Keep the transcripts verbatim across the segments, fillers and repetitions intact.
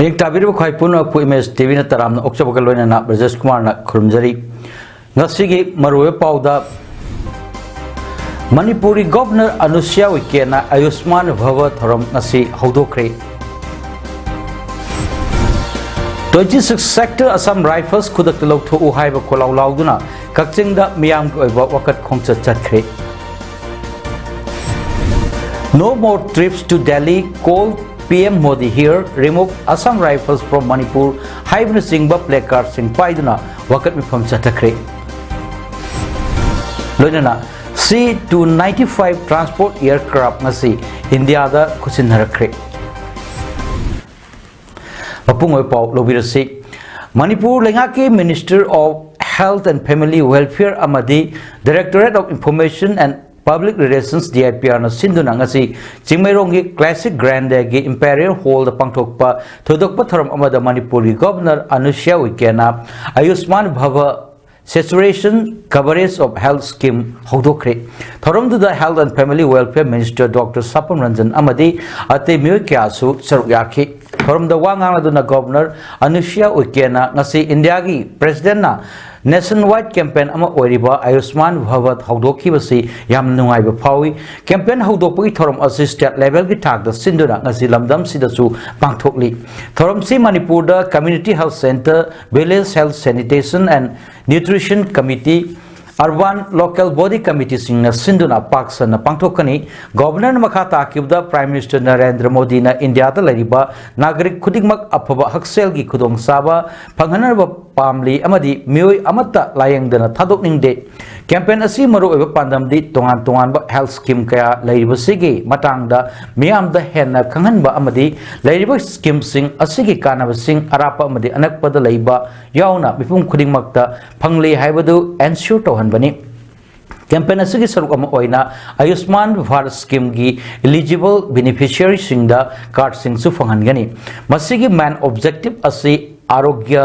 ꯃꯌꯦꯛ ꯇꯥꯕꯤꯔꯤꯕ ꯈ꯭ꯋꯥꯏ ꯄꯨꯝꯅꯃꯛꯄꯨ ꯏꯃꯦꯖ ꯇꯤꯚꯤꯅ ꯇꯔꯥꯝꯅ ꯑꯣꯛꯆꯕꯒ ꯂꯣꯏꯅꯅ ꯕ꯭ꯔꯖꯦꯁ ꯀꯨꯃꯥꯔꯅ ꯈꯨꯔꯨꯝꯖꯔꯤ꯫ ꯉꯁꯤꯒꯤ ꯃꯔꯨꯑꯣꯏꯕ ꯄꯥꯎꯗ, ꯃꯅꯤꯄꯨꯔꯒꯤ ꯒꯣꯚꯔꯅꯔ ꯑꯅꯨꯁ꯭ꯌꯥ ꯎꯏꯀꯦꯅ ꯑꯌꯨꯁꯃꯥꯟ ꯚꯥꯚ ꯊꯧꯔꯝ ꯉꯁꯤ ꯍꯧꯗꯣꯛꯈ꯭ꯔꯦ꯫ Twenty six Sector Assam Rifles ꯈꯨꯗꯛꯇ ꯂꯧꯊꯣꯛꯎ ꯍꯥꯏꯕ ꯈꯣꯜꯂꯥꯎ ꯂꯥꯎꯗꯨꯅ ꯀꯛꯆꯤꯡꯗ ꯃꯤꯌꯥꯝꯒꯤ ꯑꯣꯏꯕ ꯋꯥꯀꯠ ꯈꯣꯡꯆꯠ ꯆꯠꯈ꯭ꯔꯦ꯫ No more trips to Delhi, call P M Modi here, remove Assam Rifles from Manipur ꯍꯥꯏꯕꯅꯆꯤꯡꯕ placardꯁꯤꯡ ꯄꯥꯏꯗꯨꯅ ꯋꯥꯀꯠ ꯃꯤꯐꯝ ꯆꯠꯊꯈ꯭ꯔꯦ꯫ ꯂꯣꯏꯅꯅ C two ninety-five transport aircraft ꯉꯁꯤ ꯏꯟꯗꯤꯌꯥꯗ ꯈꯨꯠꯁꯤꯟꯅꯔꯛꯈ꯭ꯔꯦ꯫ ꯃꯄꯨꯡ ꯑꯣꯏꯕ ꯄꯥꯎ ꯂꯧꯕꯤꯔꯁꯤ꯫ ꯃꯅꯤꯄꯨꯔ ꯂꯩꯉꯥꯛꯀꯤ Minister of Health and Family Welfare ꯑꯃꯗꯤ Directorate of Information and Public Relations, D I P R ꯅ ꯁꯤꯟꯗꯨꯅ ꯉꯁꯤ ꯆꯤꯡꯃꯩꯔꯣꯡꯒꯤ Classic Grand Day ꯒꯤ Imperial Hall ꯗ ꯄꯥꯡꯊꯣꯛꯄ ꯊꯣꯏꯗꯣꯛꯄ ꯊꯧꯔꯝ ꯑꯃꯗ ꯃꯅꯤꯄꯨꯔꯒꯤ governor ꯑꯅꯨꯁ꯭ꯌꯥ ꯎꯏꯀꯦꯅ Ayushman Vav Saturation Coverage of Health Scheme ꯍꯧꯗꯣꯛꯈ꯭ꯔꯦ꯫ ꯊꯧꯔꯝꯗꯨꯗ Health and Family Welfare Minister Doctor ꯁꯥꯄꯝ Ranjan ꯑꯃꯗꯤ ꯑꯇꯩ ꯃꯤꯑꯣꯏ ꯀꯌꯥꯁꯨ ꯁꯔꯨꯛ ꯌꯥꯈꯤ꯫ ꯊꯧꯔꯝꯗ ꯋꯥ ꯉꯥꯡꯂꯗꯨꯅ ꯒꯣꯚꯔꯅꯔ ꯑꯅꯨꯁ꯭ꯌꯥ ꯎꯏꯀꯦꯅ ꯉꯁꯤ ꯏꯟꯗꯤꯌꯥꯒꯤ ꯄ꯭ꯔꯦꯁꯤꯗꯦꯟꯠꯅ nationwide campaign ꯑꯃ ꯑꯣꯏꯔꯤꯕ ꯑꯌꯨꯁꯃꯥꯟ ꯚꯥꯚ ꯍꯧꯗꯣꯛꯈꯤꯕꯁꯤ ꯌꯥꯝꯅ ꯅꯨꯡꯉꯥꯏꯕ ꯐꯥꯎꯏ꯫ Campaign ꯍꯧꯗꯣꯛꯄꯒꯤ ꯊꯧꯔꯝ ꯑꯁꯤ state level ꯒꯤ ꯊꯥꯛꯇ ꯁꯤꯟꯗꯨꯅ ꯉꯁꯤ ꯂꯝꯗꯝꯁꯤꯗꯁꯨ ꯄꯥꯡꯊꯣꯛꯂꯤ꯫ ꯊꯧꯔꯝꯁꯤ ꯃꯅꯤꯄꯨꯔꯗ Community Health Centre, Village Health Sanitation and Nutrition Committee, Urban Local Body Committeeꯁꯤꯡꯅ ꯁꯤꯟꯗꯨꯅ ꯄꯥꯛ ꯁꯟꯅ ꯄꯥꯡꯊꯣꯛꯀꯅꯤ꯫ ꯒꯣꯚꯔꯅꯔꯅ ꯃꯈꯥ ꯇꯥꯈꯤꯕꯗ, ꯄ꯭ꯔꯥꯏꯝ ꯃꯤꯅꯤꯁꯇꯔ ꯅꯔꯦꯟꯗ꯭ꯔ ꯃꯣꯗꯤꯅ ꯏꯟꯗꯤꯌꯥꯗ ꯂꯩꯔꯤꯕ ꯅꯥꯒꯔꯤꯛ ꯈꯨꯗꯤꯡꯃꯛ ꯑꯐꯕ ꯍꯛꯁꯦꯜꯒꯤ ꯈꯨꯗꯣꯡꯆꯥꯕ ꯐꯪꯍꯟꯅꯕ ꯄꯥꯝꯂꯤ ꯑꯃꯗꯤ ꯃꯤꯑꯣꯏ ꯑꯃꯠꯇ ꯂꯥꯌꯦꯡꯗꯅ ꯊꯥꯗꯣꯛꯅꯤꯡꯗꯦ꯫ ꯀꯦꯝꯄꯦꯟ ꯑꯁꯤꯒꯤ ꯃꯔꯨꯑꯣꯏꯕ ꯄꯥꯟꯗꯝꯗꯤ ꯇꯣꯉꯥꯟ ꯇꯣꯉꯥꯟꯕ ꯍꯦꯜꯊ ꯁ꯭ꯀꯤꯝ ꯀꯌꯥ ꯂꯩꯔꯤꯕꯁꯤꯒꯤ ꯃꯇꯥꯡꯗ ꯃꯤꯌꯥꯝꯗ ꯍꯦꯟꯅ ꯈꯪꯍꯟꯕ ꯑꯃꯗꯤ ꯂꯩꯔꯤꯕ ꯁ꯭ꯀꯤꯝꯁꯤꯡ ꯑꯁꯤꯒꯤ ꯀꯥꯟꯅꯕꯁꯤꯡ ꯑꯔꯥꯞꯄ ꯑꯃꯗꯤ ꯑꯅꯛꯄꯗ ꯂꯩꯕ ꯌꯥꯎꯅ ꯃꯤꯄꯨꯝ ꯈꯨꯗꯤꯡꯃꯛꯇ ꯐꯪꯂꯤ ꯍꯥꯏꯕꯗꯨ ꯑꯦꯟꯁ꯭ꯌꯨꯔ ꯇꯧꯍꯟꯕꯅꯤ꯫ ꯀꯦꯝꯄꯦꯟ ꯑꯁꯤꯒꯤ ꯁꯔꯨꯛ ꯑꯃ ꯑꯣꯏꯅ ꯑꯌꯨꯁꯃꯥꯟ ꯚꯥꯔꯠ ꯁ꯭ꯀꯤꯝꯒꯤ ꯏꯂꯤꯖꯤꯕꯜ ꯕꯦꯅꯤꯐꯤꯁꯤꯌꯔꯤꯁꯤꯡꯗ ꯀꯥꯔꯗꯁꯤꯡꯁꯨ ꯐꯪꯍꯟꯒꯅꯤ꯫ ꯃꯁꯤꯒꯤ ꯃꯦꯟ ꯑꯣꯕꯖꯦꯛꯇꯤꯚ ꯑꯁꯤ ꯑꯥꯔꯣꯒ꯭ꯌ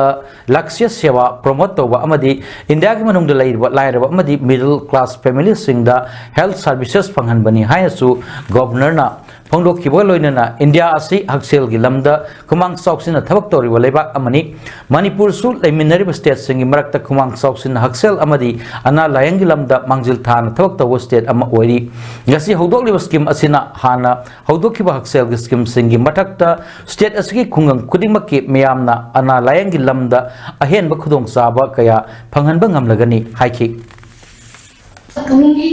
ꯂꯛꯁ꯭ꯌ ꯁꯦꯕꯥ ꯄ꯭ꯔꯣꯃꯣꯠ ꯇꯧꯕ ꯑꯃꯗꯤ ꯏꯟꯗꯤꯌꯥꯒꯤ ꯃꯅꯨꯡꯗ ꯂꯩꯔꯤꯕ ꯂꯥꯏꯔꯕ ꯑꯃꯗꯤ ꯃꯤꯗꯜ ꯀ꯭ꯂꯥꯁ ꯐꯦꯃꯤꯂꯤꯁꯤꯡꯗ ꯍꯦꯜꯊ ꯁꯔꯚꯤꯁꯦꯁ ꯐꯪꯍꯟꯕꯅꯤ ꯍꯥꯏꯅꯁꯨ ꯒꯣꯚꯔꯅꯔꯅ ꯐꯣꯡꯗꯣꯛꯈꯤꯕꯒ ꯂꯣꯏꯅꯅ ꯏꯟꯗꯤꯌꯥ ꯑꯁꯤ ꯍꯛꯁꯦꯜꯒꯤ ꯂꯝꯗ ꯈꯨꯃꯥꯡ ꯆꯥꯎꯁꯤꯟꯅ ꯊꯕꯛ ꯇꯧꯔꯤꯕ ꯂꯩꯕꯥꯛ ꯑꯃꯅꯤ꯫ ꯃꯅꯤꯄꯨꯔꯁꯨ ꯂꯩꯃꯤꯟꯅꯔꯤꯕ ꯁ꯭ꯇꯦꯠꯁꯤꯡꯒꯤ ꯃꯔꯛꯇ ꯈꯨꯃꯥꯡ ꯆꯥꯎꯁꯤꯟꯅ ꯍꯛꯁꯦꯜ ꯑꯃꯗꯤ ꯑꯅꯥ ꯂꯥꯌꯦꯡꯒꯤ ꯂꯝꯗ ꯃꯥꯡꯖꯤꯜ ꯊꯥꯅ ꯊꯕꯛ ꯇꯧꯕ ꯁ꯭ꯇꯦꯠ ꯑꯃ ꯑꯣꯏꯔꯤ꯫ ꯉꯁꯤ ꯍꯧꯗꯣꯛꯂꯤꯕ ꯁ꯭ꯀꯤꯝ ꯑꯁꯤꯅ ꯍꯥꯟꯅ ꯍꯧꯗꯣꯛꯈꯤꯕ ꯍꯛꯁꯦꯜꯒꯤ ꯁ꯭ꯀꯤꯝꯁꯤꯡꯒꯤ ꯃꯊꯛꯇ ꯁ꯭ꯇꯦꯠ ꯑꯁꯤꯒꯤ ꯈꯨꯡꯒꯪ ꯈꯨꯗꯤꯡꯃꯛꯀꯤ ꯃꯤꯌꯥꯝꯅ ꯑꯅꯥ ꯂꯥꯌꯦꯡꯒꯤ ꯂꯝꯗ ꯑꯍꯦꯟꯕ ꯈꯨꯗꯣꯡꯆꯥꯕ ꯀꯌꯥ ꯐꯪꯍꯟꯕ ꯉꯝꯂꯒꯅꯤ ꯍꯥꯏꯈꯤ꯫ कहूंगी,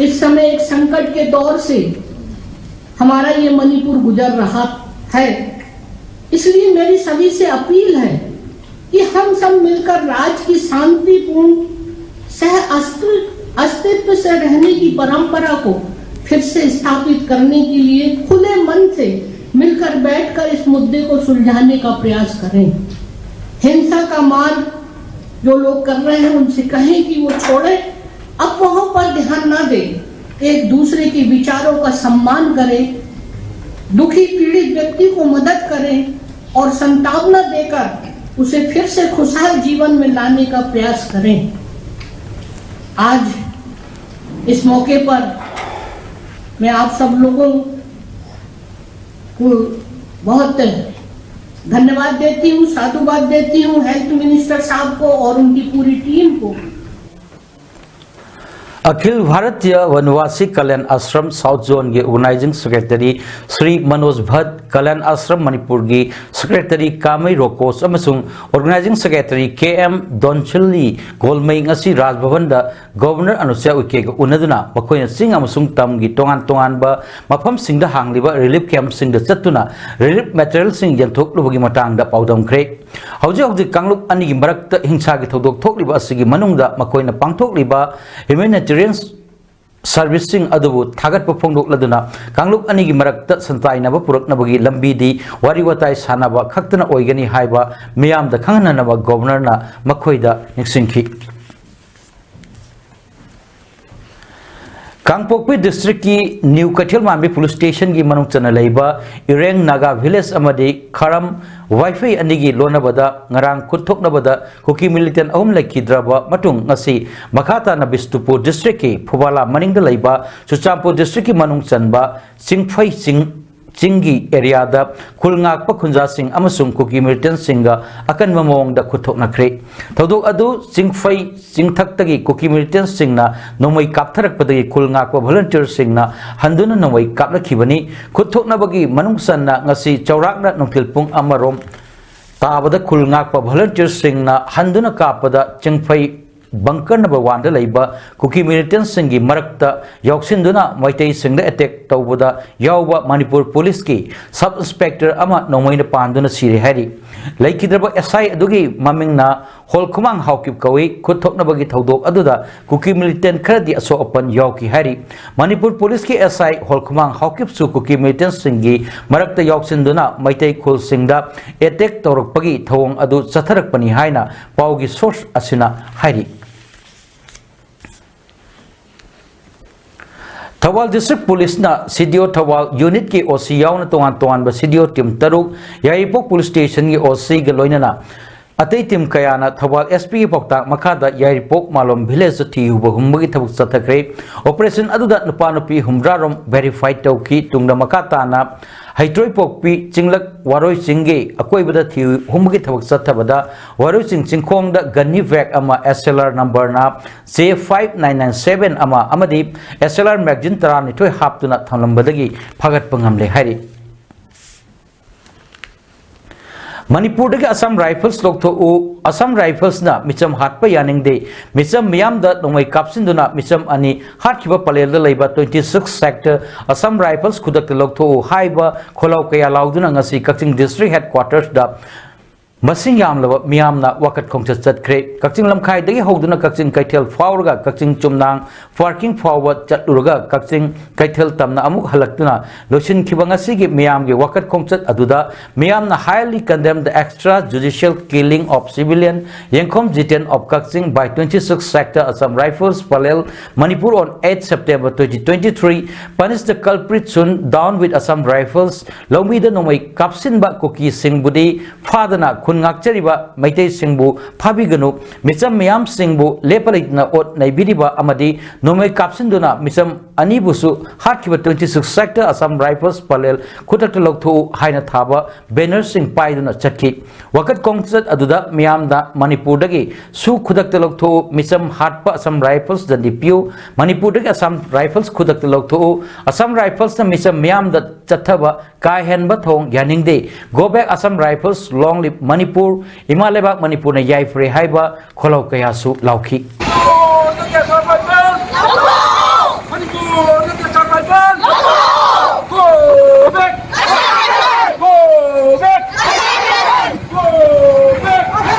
इस समय एक संकट के दौर से हमारा ये मणिपुर गुजर रहा है, इसलिए मेरी सभी से अपील है कि हम सब मिलकर राज्य की शांतिपूर्ण सह अस्तित्व से रहने की परंपरा को फिर से स्थापित करने के लिए खुले मन से मिलकर बैठकर इस मुद्दे को सुलझाने का प्रयास करें। हिंसा का मार्ग जो लोग कर रहे हैं उनसे कहें कि वो छोड़ें, अफवाहों पर ध्यान ना दें, एक दूसरे के विचारों का सम्मान करें, दुखी पीड़ित व्यक्ति को मदद करें और संतावना देकर उसे फिर से खुशहाल जीवन में लाने का प्रयास करें। आज इस मौके पर मैं आप सब लोगों को बहुत धन्यवाद देती हूँ, साधुवाद देती हूँ हेल्थ मिनिस्टर साहब को और उनकी पूरी टीम को। ꯑꯈꯤꯜ ꯚꯥꯔꯇꯤꯌ ꯚꯟꯋꯥꯁꯤ ꯀꯂꯌꯥꯟ ꯑꯥꯁ꯭ꯔꯝ ꯁꯥꯎꯊ ꯖꯣꯟꯒꯤ ꯑꯣꯔꯒꯅꯥꯏꯖꯤꯡ ꯁꯦꯀ꯭ꯔꯦꯇꯔꯤ ꯁ꯭ꯔꯤ ꯃꯅꯣꯖ ꯚꯠ, ꯀꯂꯌꯥꯟ ꯑꯥꯁ꯭ꯔꯝ ꯃꯅꯤꯄꯨꯔꯒꯤ ꯁꯦꯀ꯭ꯔꯦꯇꯔꯤ ꯀꯥꯃꯩ ꯔꯣꯀꯣꯁ ꯑꯃꯁꯨꯡ organising secretary K M Donsilli Golmei ꯉꯁꯤ ꯔꯥꯖ ꯚꯕꯟꯗ ꯒꯣꯚꯔꯅꯔ ꯑꯅꯨꯁꯨꯌꯥ ꯎꯏꯀꯦꯒ ꯎꯅꯗꯨꯅ ꯃꯈꯣꯏꯅ ꯆꯤꯡ ꯑꯃꯁꯨꯡ ꯇꯝꯒꯤ ꯇꯣꯉꯥꯟ ꯇꯣꯉꯥꯟꯕ ꯃꯐꯝꯁꯤꯡꯗ ꯍꯥꯡꯂꯤꯕ ꯔꯤꯂꯤꯐ ꯀꯦꯝꯞꯁꯤꯡꯗ ꯆꯠꯇꯨꯅ ꯔꯤꯂꯤꯐ ꯃꯦꯇꯔꯤꯌꯦꯜꯁꯤꯡ ꯌꯦꯟꯊꯣꯛꯂꯨꯕꯒꯤ ꯃꯇꯥꯡꯗ ꯄꯥꯎꯗꯝꯈ꯭ꯔꯦ꯫ ꯍꯧꯖꯤꯛ ꯍꯧꯖꯤꯛ ꯀꯥꯡꯂꯨꯞ ꯑꯅꯤꯒꯤ ꯃꯔꯛꯇ ꯍꯤꯡꯁꯥꯒꯤ ꯊꯧꯗꯣꯛ ꯊꯣꯛꯂꯤꯕ ꯑꯁꯤꯒꯤ ꯃꯅꯨꯡꯗ ꯃꯈꯣꯏꯅ ꯄꯥꯡꯊꯣꯛꯂꯤꯕ ꯍ꯭ꯌꯨꯃꯦꯅꯤꯇꯦꯔꯤꯌꯟ ꯁꯔꯚꯤꯁꯁꯤꯡ ꯑꯗꯨꯕꯨ ꯊꯥꯒꯠꯄ ꯐꯣꯡꯗꯣꯛꯂꯗꯨꯅ ꯀꯥꯡꯂꯨꯞ ꯑꯅꯤꯒꯤ ꯃꯔꯛꯇ ꯁꯟꯇꯥꯏꯅꯕ ꯄꯨꯔꯛꯅꯕꯒꯤ ꯂꯝꯕꯤꯗꯤ ꯋꯥꯔꯤ ꯋꯥꯇꯥꯏ ꯁꯥꯟꯅꯕ ꯈꯛꯇꯅ ꯑꯣꯏꯒꯅꯤ ꯍꯥꯏꯕ ꯃꯤꯌꯥꯝꯗ ꯈꯪꯍꯟꯅꯅꯕ ꯒꯣꯚꯔꯅꯔꯅ ꯃꯈꯣꯏꯗ ꯅꯤꯡꯁꯤꯡꯈꯤ꯫ ꯀꯥꯡꯄꯣꯛꯄꯤ ꯗꯤꯁꯇ꯭ꯔꯤꯛꯀꯤ ꯅ꯭ꯌꯨ ꯀꯩꯊꯦꯜꯃꯥꯟꯕꯤ ꯄꯨꯂꯤꯁ ꯁ꯭ꯇꯦꯁꯟꯒꯤ ꯃꯅꯨꯡ ꯆꯟꯅ ꯂꯩꯕ ꯏꯔꯦꯡ ꯅꯥꯒꯥ ꯚꯤꯂꯦꯖ ꯑꯃꯗꯤ ꯈꯥꯔꯝ ꯋꯥꯏꯐꯩ ꯑꯅꯤꯒꯤ ꯂꯣꯟꯅꯕꯗ ꯉꯔꯥꯡ ꯈꯨꯠ ꯊꯣꯛꯅꯕꯗ ꯀꯨꯀꯤ ꯃꯤꯂꯤꯇꯦꯟ ꯑꯍꯨꯝ ꯂꯩꯈꯤꯗ꯭ꯔꯕ ꯃꯇꯨꯡ, ꯉꯁꯤ ꯃꯈꯥ ꯇꯥꯅ ꯕꯤꯁꯅꯨꯄꯨꯔ ꯗꯤꯁꯇ꯭ꯔꯤꯛꯀꯤ ꯐꯨꯕꯥꯂꯥ ꯃꯅꯤꯡꯗ ꯂꯩꯕ ꯆꯨꯔꯆꯥꯟꯄꯨꯔ ꯗꯤꯁꯇ꯭ꯔꯤꯛꯀꯤ ꯃꯅꯨꯡ ꯆꯟꯕ ꯆꯤꯡꯐꯩ ꯆꯤꯡ, ꯆꯤꯡꯒꯤ ꯑꯦꯔꯤꯌꯥꯗ ꯈꯨꯜ ꯉꯥꯛꯄ ꯈꯨꯟꯖꯥꯁꯤꯡ ꯑꯃꯁꯨꯡ ꯀꯨꯀꯤ ꯃꯤꯂꯤꯇꯦꯟꯁꯤꯡꯒ ꯑꯀꯟꯕ ꯃꯑꯣꯡꯗ ꯈꯨꯠ ꯊꯣꯛꯅꯈ꯭ꯔꯦ꯫ ꯊꯧꯗꯣꯛ ꯑꯗꯨ ꯆꯤꯡꯐꯩ ꯆꯤꯡꯊꯛꯇꯒꯤ ꯀꯨꯀꯤ ꯃꯤꯂꯤꯇꯦꯟꯁꯤꯡꯅ ꯅꯣꯡꯃꯩ ꯀꯥꯞꯊꯔꯛꯄꯗꯒꯤ ꯈꯨꯜ ꯉꯥꯛꯄ ꯚꯣꯂꯨꯟꯇꯤꯌꯔꯁꯤꯡꯅ ꯍꯟꯗꯨꯅ ꯅꯣꯡꯃꯩ ꯀꯥꯞꯂꯛꯈꯤꯕꯅꯤ꯫ ꯈꯨꯠ ꯊꯣꯛꯅꯕꯒꯤ ꯃꯅꯨꯡ ꯆꯟꯅ ꯉꯁꯤ ꯆꯥꯎꯔꯥꯛꯅ ꯅꯨꯡꯊꯤꯜ ꯄꯨꯡ ꯑꯃꯔꯣꯝ ꯇꯥꯕꯗ ꯈꯨꯜ ꯉꯥꯛꯄ ꯚꯣꯂꯨꯟꯇꯤꯌꯔꯁꯤꯡꯅ ꯍꯟꯗꯨꯅ ꯀꯥꯞꯄꯗ ꯆꯤꯡꯐꯩ ꯕꯪꯀꯔ ꯅꯝꯕꯔ ꯋꯥꯟꯗ ꯂꯩꯕ ꯀꯨꯀꯤ ꯃꯤꯂꯤꯇꯦꯟꯁꯤꯡꯒꯤ ꯃꯔꯛꯇ ꯌꯥꯎꯁꯤꯟꯗꯨꯅ ꯃꯩꯇꯩꯁꯤꯡꯗ ꯑꯦꯇꯦꯛ ꯇꯧꯕꯗ ꯌꯥꯎꯕ ꯃꯅꯤꯄꯨꯔ ꯄꯨꯂꯤꯁꯀꯤ ꯁꯕ ꯏꯟꯁꯄꯦꯛꯇꯔ ꯑꯃ ꯅꯣꯡꯃꯩꯅ ꯄꯥꯟꯗꯨꯅ ꯁꯤꯔꯦ ꯍꯥꯏꯔꯤ꯫ ꯂꯩꯈꯤꯗ꯭ꯔꯕ ꯑꯦꯁ ꯑꯥꯏ ꯑꯗꯨꯒꯤ ꯃꯃꯤꯡꯅ ꯍꯣꯜꯈꯨꯃꯥꯡ ꯍꯥꯎꯀꯤꯞ ꯀꯧꯏ꯫ ꯈꯨꯠ ꯊꯣꯛꯅꯕꯒꯤ ꯊꯧꯗꯣꯛ ꯑꯗꯨꯗ ꯀꯨꯀꯤ ꯃꯤꯂꯤꯇꯦꯟ ꯈꯔꯗꯤ ꯑꯁꯣꯛ ꯑꯄꯟ ꯌꯥꯎꯈꯤ ꯍꯥꯏꯔꯤ꯫ ꯃꯅꯤꯄꯨꯔ ꯄꯨꯂꯤꯁꯀꯤ ꯑꯦꯁ ꯑꯥꯏ ꯍꯣꯜꯈꯨꯃꯥꯡ ꯍꯥꯎꯀꯤꯞꯁꯨ ꯀꯨꯀꯤ ꯃꯤꯂꯤꯇꯦꯟꯁꯤꯡꯒꯤ ꯃꯔꯛꯇ ꯌꯥꯎꯁꯤꯟꯗꯨꯅ ꯃꯩꯇꯩ ꯈꯨꯜꯁꯤꯡꯗ ꯑꯦꯇꯦꯛ ꯇꯧꯔꯛꯄꯒꯤ ꯊꯧꯑꯣꯡ ꯑꯗꯨ ꯆꯠꯊꯔꯛꯄꯅꯤ ꯍꯥꯏꯅ ꯄꯥꯎꯒꯤ ꯁꯣꯔꯁ ꯑꯁꯤꯅ ꯍꯥꯏꯔꯤ꯫ ꯊꯧꯕꯥꯜ ꯗꯤꯁꯇ꯭ꯔꯤꯛ ꯄꯨꯂꯤꯁꯅ ꯁꯤ ꯗꯤ ꯑꯣ ꯊꯧꯕꯥꯜ ꯌꯨꯅꯤꯠꯀꯤ ꯑꯣ ꯁꯤ ꯌꯥꯎꯅ ꯇꯣꯉꯥꯟ ꯇꯣꯉꯥꯟꯕ ꯁꯤ ꯗꯤ ꯑꯣ ꯇꯤꯝ ꯇꯔꯨꯛ, ꯌꯥꯏꯔꯤꯄꯣꯛ ꯄꯨꯂꯤꯁ ꯁ꯭ꯇꯦꯁꯟꯒꯤ ꯑꯣ ꯁꯤꯒ ꯂꯣꯏꯅꯅ ꯑꯇꯩ ꯇꯤꯝ ꯀꯌꯥꯅ ꯊꯧꯕꯥꯜ ꯑꯦꯁ ꯄꯤꯒꯤ ꯄꯥꯎꯇꯥꯛ ꯃꯈꯥꯗ ꯌꯥꯏꯔꯤꯄꯣꯛ ꯃꯥꯂꯣꯝ ꯚꯤꯂꯦꯖꯇ ꯊꯤꯍꯨꯕ ꯍꯨꯝꯕꯒꯤ ꯊꯕꯛ ꯆꯠꯊꯈ꯭ꯔꯦ꯫ ꯑꯣꯄꯔꯦꯁꯟ ꯑꯗꯨꯗ ꯅꯨꯄꯥ ꯅꯨꯄꯤ ꯍꯨꯝꯗ꯭ꯔꯥ ꯔꯣꯝ ꯚꯦꯔꯤꯐꯥꯏ ꯇꯧꯈꯤ꯫ ꯇꯨꯡꯗ ꯃꯈꯥ ꯇꯥꯅ ꯍꯩꯇ꯭ꯔꯣꯏꯄꯣꯛꯄꯤ ꯆꯤꯡꯂꯛ ꯋꯥꯔꯣꯏ ꯆꯤꯡꯒꯤ ꯑꯀꯣꯏꯕꯗ ꯊꯤꯍꯨꯝꯕꯒꯤ ꯊꯕꯛ ꯆꯠꯊꯕꯗ ꯋꯥꯔꯣꯏ ꯆꯤꯡ ꯆꯤꯡꯈꯣꯡꯗ ꯒꯟꯅꯤ ꯕꯦꯒ ꯑꯃ, ꯑꯦꯁ ꯑꯦꯜ ꯑꯥꯔ ꯅꯝꯕꯔꯅ J five nine nine seven ꯑꯃ ꯑꯃꯗꯤ ꯑꯦꯁ ꯑꯦꯜ ꯑꯥꯔ ꯃꯦꯒꯖꯤꯟ ꯇꯔꯥꯅꯤꯊꯣꯏ ꯍꯥꯞꯇꯨꯅ ꯊꯝꯂꯝꯕꯗꯒꯤ ꯐꯥꯒꯠꯄ ꯉꯝꯂꯦ ꯍꯥꯏꯔꯤ꯫ ꯃꯅꯤꯄꯨꯔꯗꯒꯤ ꯑꯁꯥꯝ ꯔꯥꯏꯐꯜꯁ ꯂꯧꯊꯣꯛꯎ꯫ ꯑꯁꯥꯝ ꯔꯥꯏꯐꯜꯁꯅ ꯃꯤꯆꯝ ꯍꯥꯠꯄ ꯌꯥꯅꯤꯡꯗꯦ꯫ ꯃꯤꯆꯝ ꯃꯤꯌꯥꯝꯗ ꯅꯣꯡꯃꯩ ꯀꯥꯞꯁꯤꯟꯗꯨꯅ ꯃꯤꯆꯝ ꯑꯅꯤ ꯍꯥꯠꯈꯤꯕ ꯄꯂꯦꯜꯗ ꯂꯩꯕ twenty six sector Assam rifles ꯈꯨꯗꯛꯇ ꯂꯧꯊꯣꯛꯎ ꯍꯥꯏꯕ ꯈꯣꯜꯂꯥꯎ ꯀꯌꯥ ꯂꯥꯎꯗꯨꯅ ꯉꯁꯤ ꯀꯛꯆꯤꯡ ꯗꯤꯁꯇ꯭ꯔꯤꯛ ꯍꯦꯗꯀ꯭ꯋꯥꯇꯔꯁꯗ ꯃꯁꯤꯡ ꯌꯥꯝꯂꯕ ꯃꯤꯌꯥꯝꯅ ꯋꯥꯀꯠ ꯈꯣꯡꯆꯠ ꯆꯠꯈ꯭ꯔꯦ꯫ ꯀꯛꯆꯤꯡ ꯂꯝꯈꯥꯏꯗꯒꯤ ꯍꯧꯗꯨꯅ ꯀꯛꯆꯤꯡ ꯀꯩꯊꯦꯜ ꯐꯥꯎꯔꯒ ꯀꯛꯆꯤꯡ ꯆꯨꯝꯅꯥꯡ ꯄꯥꯔꯀꯤꯡ ꯐꯥꯎꯕ ꯆꯠꯂꯨꯔꯒ ꯀꯛꯆꯤꯡ ꯀꯩꯊꯦꯜ ꯇꯝꯅ ꯑꯃꯨꯛ ꯍꯜꯂꯛꯇꯨꯅ ꯂꯣꯏꯁꯤꯟꯈꯤꯕ ꯉꯁꯤꯒꯤ ꯃꯤꯌꯥꯝꯒꯤ ꯋꯥꯀꯠ ꯈꯣꯡꯆꯠ ꯑꯗꯨꯗ ꯃꯤꯌꯥꯝꯅ highly condemn the extra judicial killing of civilian Yengkhom Jiten of Kakching by twenty six sector Assam Rifles Palel Manipur on eight September twenty twenty three, punish the culprit soon down with Assam Rifles, ꯂꯧꯃꯤꯗ ꯅꯣꯡꯃꯩ ꯀꯥꯞꯁꯤꯟꯕ ꯀꯨꯀꯤꯁꯤꯡꯕꯨꯗꯤ ꯐꯥꯗꯅ ꯈꯨꯟ ꯉꯥꯛꯆꯔꯤꯕ ꯃꯩꯇꯩꯁꯤꯡꯕꯨ ꯐꯥꯕꯤꯒꯅꯨ꯫ ꯃꯤꯆꯝ ꯃꯤꯌꯥꯝꯁꯤꯡꯕꯨ ꯂꯦꯞꯄ ꯂꯩꯇꯅ ꯑꯣꯠ ꯅꯩꯕꯤꯔꯤꯕ ꯑꯃꯗꯤ ꯅꯣꯡꯃꯩ ꯀꯥꯞꯁꯤꯟꯗꯨꯅ ꯃꯤꯆꯝ ꯑꯅꯤꯕꯨꯁꯨ ꯍꯥꯠꯈꯤꯕ twenty six sector Assam Rifles Palel ꯈꯨꯗꯛꯇ ꯂꯧꯊꯣꯛꯎ ꯍꯥꯏꯅ ꯊꯥꯕ ꯕꯦꯅꯔꯁꯤꯡ ꯄꯥꯏꯗꯨꯅ ꯆꯠꯈꯤ꯫ ꯋꯥꯀꯠ ꯈꯣꯡꯆꯠ ꯑꯗꯨꯗ ꯃꯤꯌꯥꯝꯗ ꯃꯅꯤꯄꯨꯔꯗꯒꯤ ꯁꯨ ꯈꯨꯗꯛꯇ ꯂꯧꯊꯣꯛꯎ, ꯃꯤꯆꯝ ꯍꯥꯠꯄ Assam Rifles ꯗꯟꯗꯤ ꯄꯤꯌꯨ, ꯃꯅꯤꯄꯨꯔꯗꯒꯤ Assam Rifles ꯈꯨꯗꯛꯇ ꯂꯧꯊꯣꯛꯎ, Assam Rifles ꯅ ꯃꯤꯆꯝ ꯃꯤꯌꯥꯝꯗ ꯆꯠꯊꯕ ꯀꯥ ꯍꯦꯟꯕ ꯊꯧꯑꯣꯡ ꯌꯥꯅꯤꯡꯗꯦ꯫ Go back Assam Rifles, long live Manipur, ꯏꯃꯥ ꯂꯩꯕꯥꯛ ꯃꯅꯤꯄꯨꯔꯅ ꯌꯥꯏꯐꯔꯦ ꯍꯥꯏꯕ ꯈꯣꯜꯂꯥꯎ ꯀꯌꯥꯁꯨ ꯂꯥꯎꯈꯤ꯫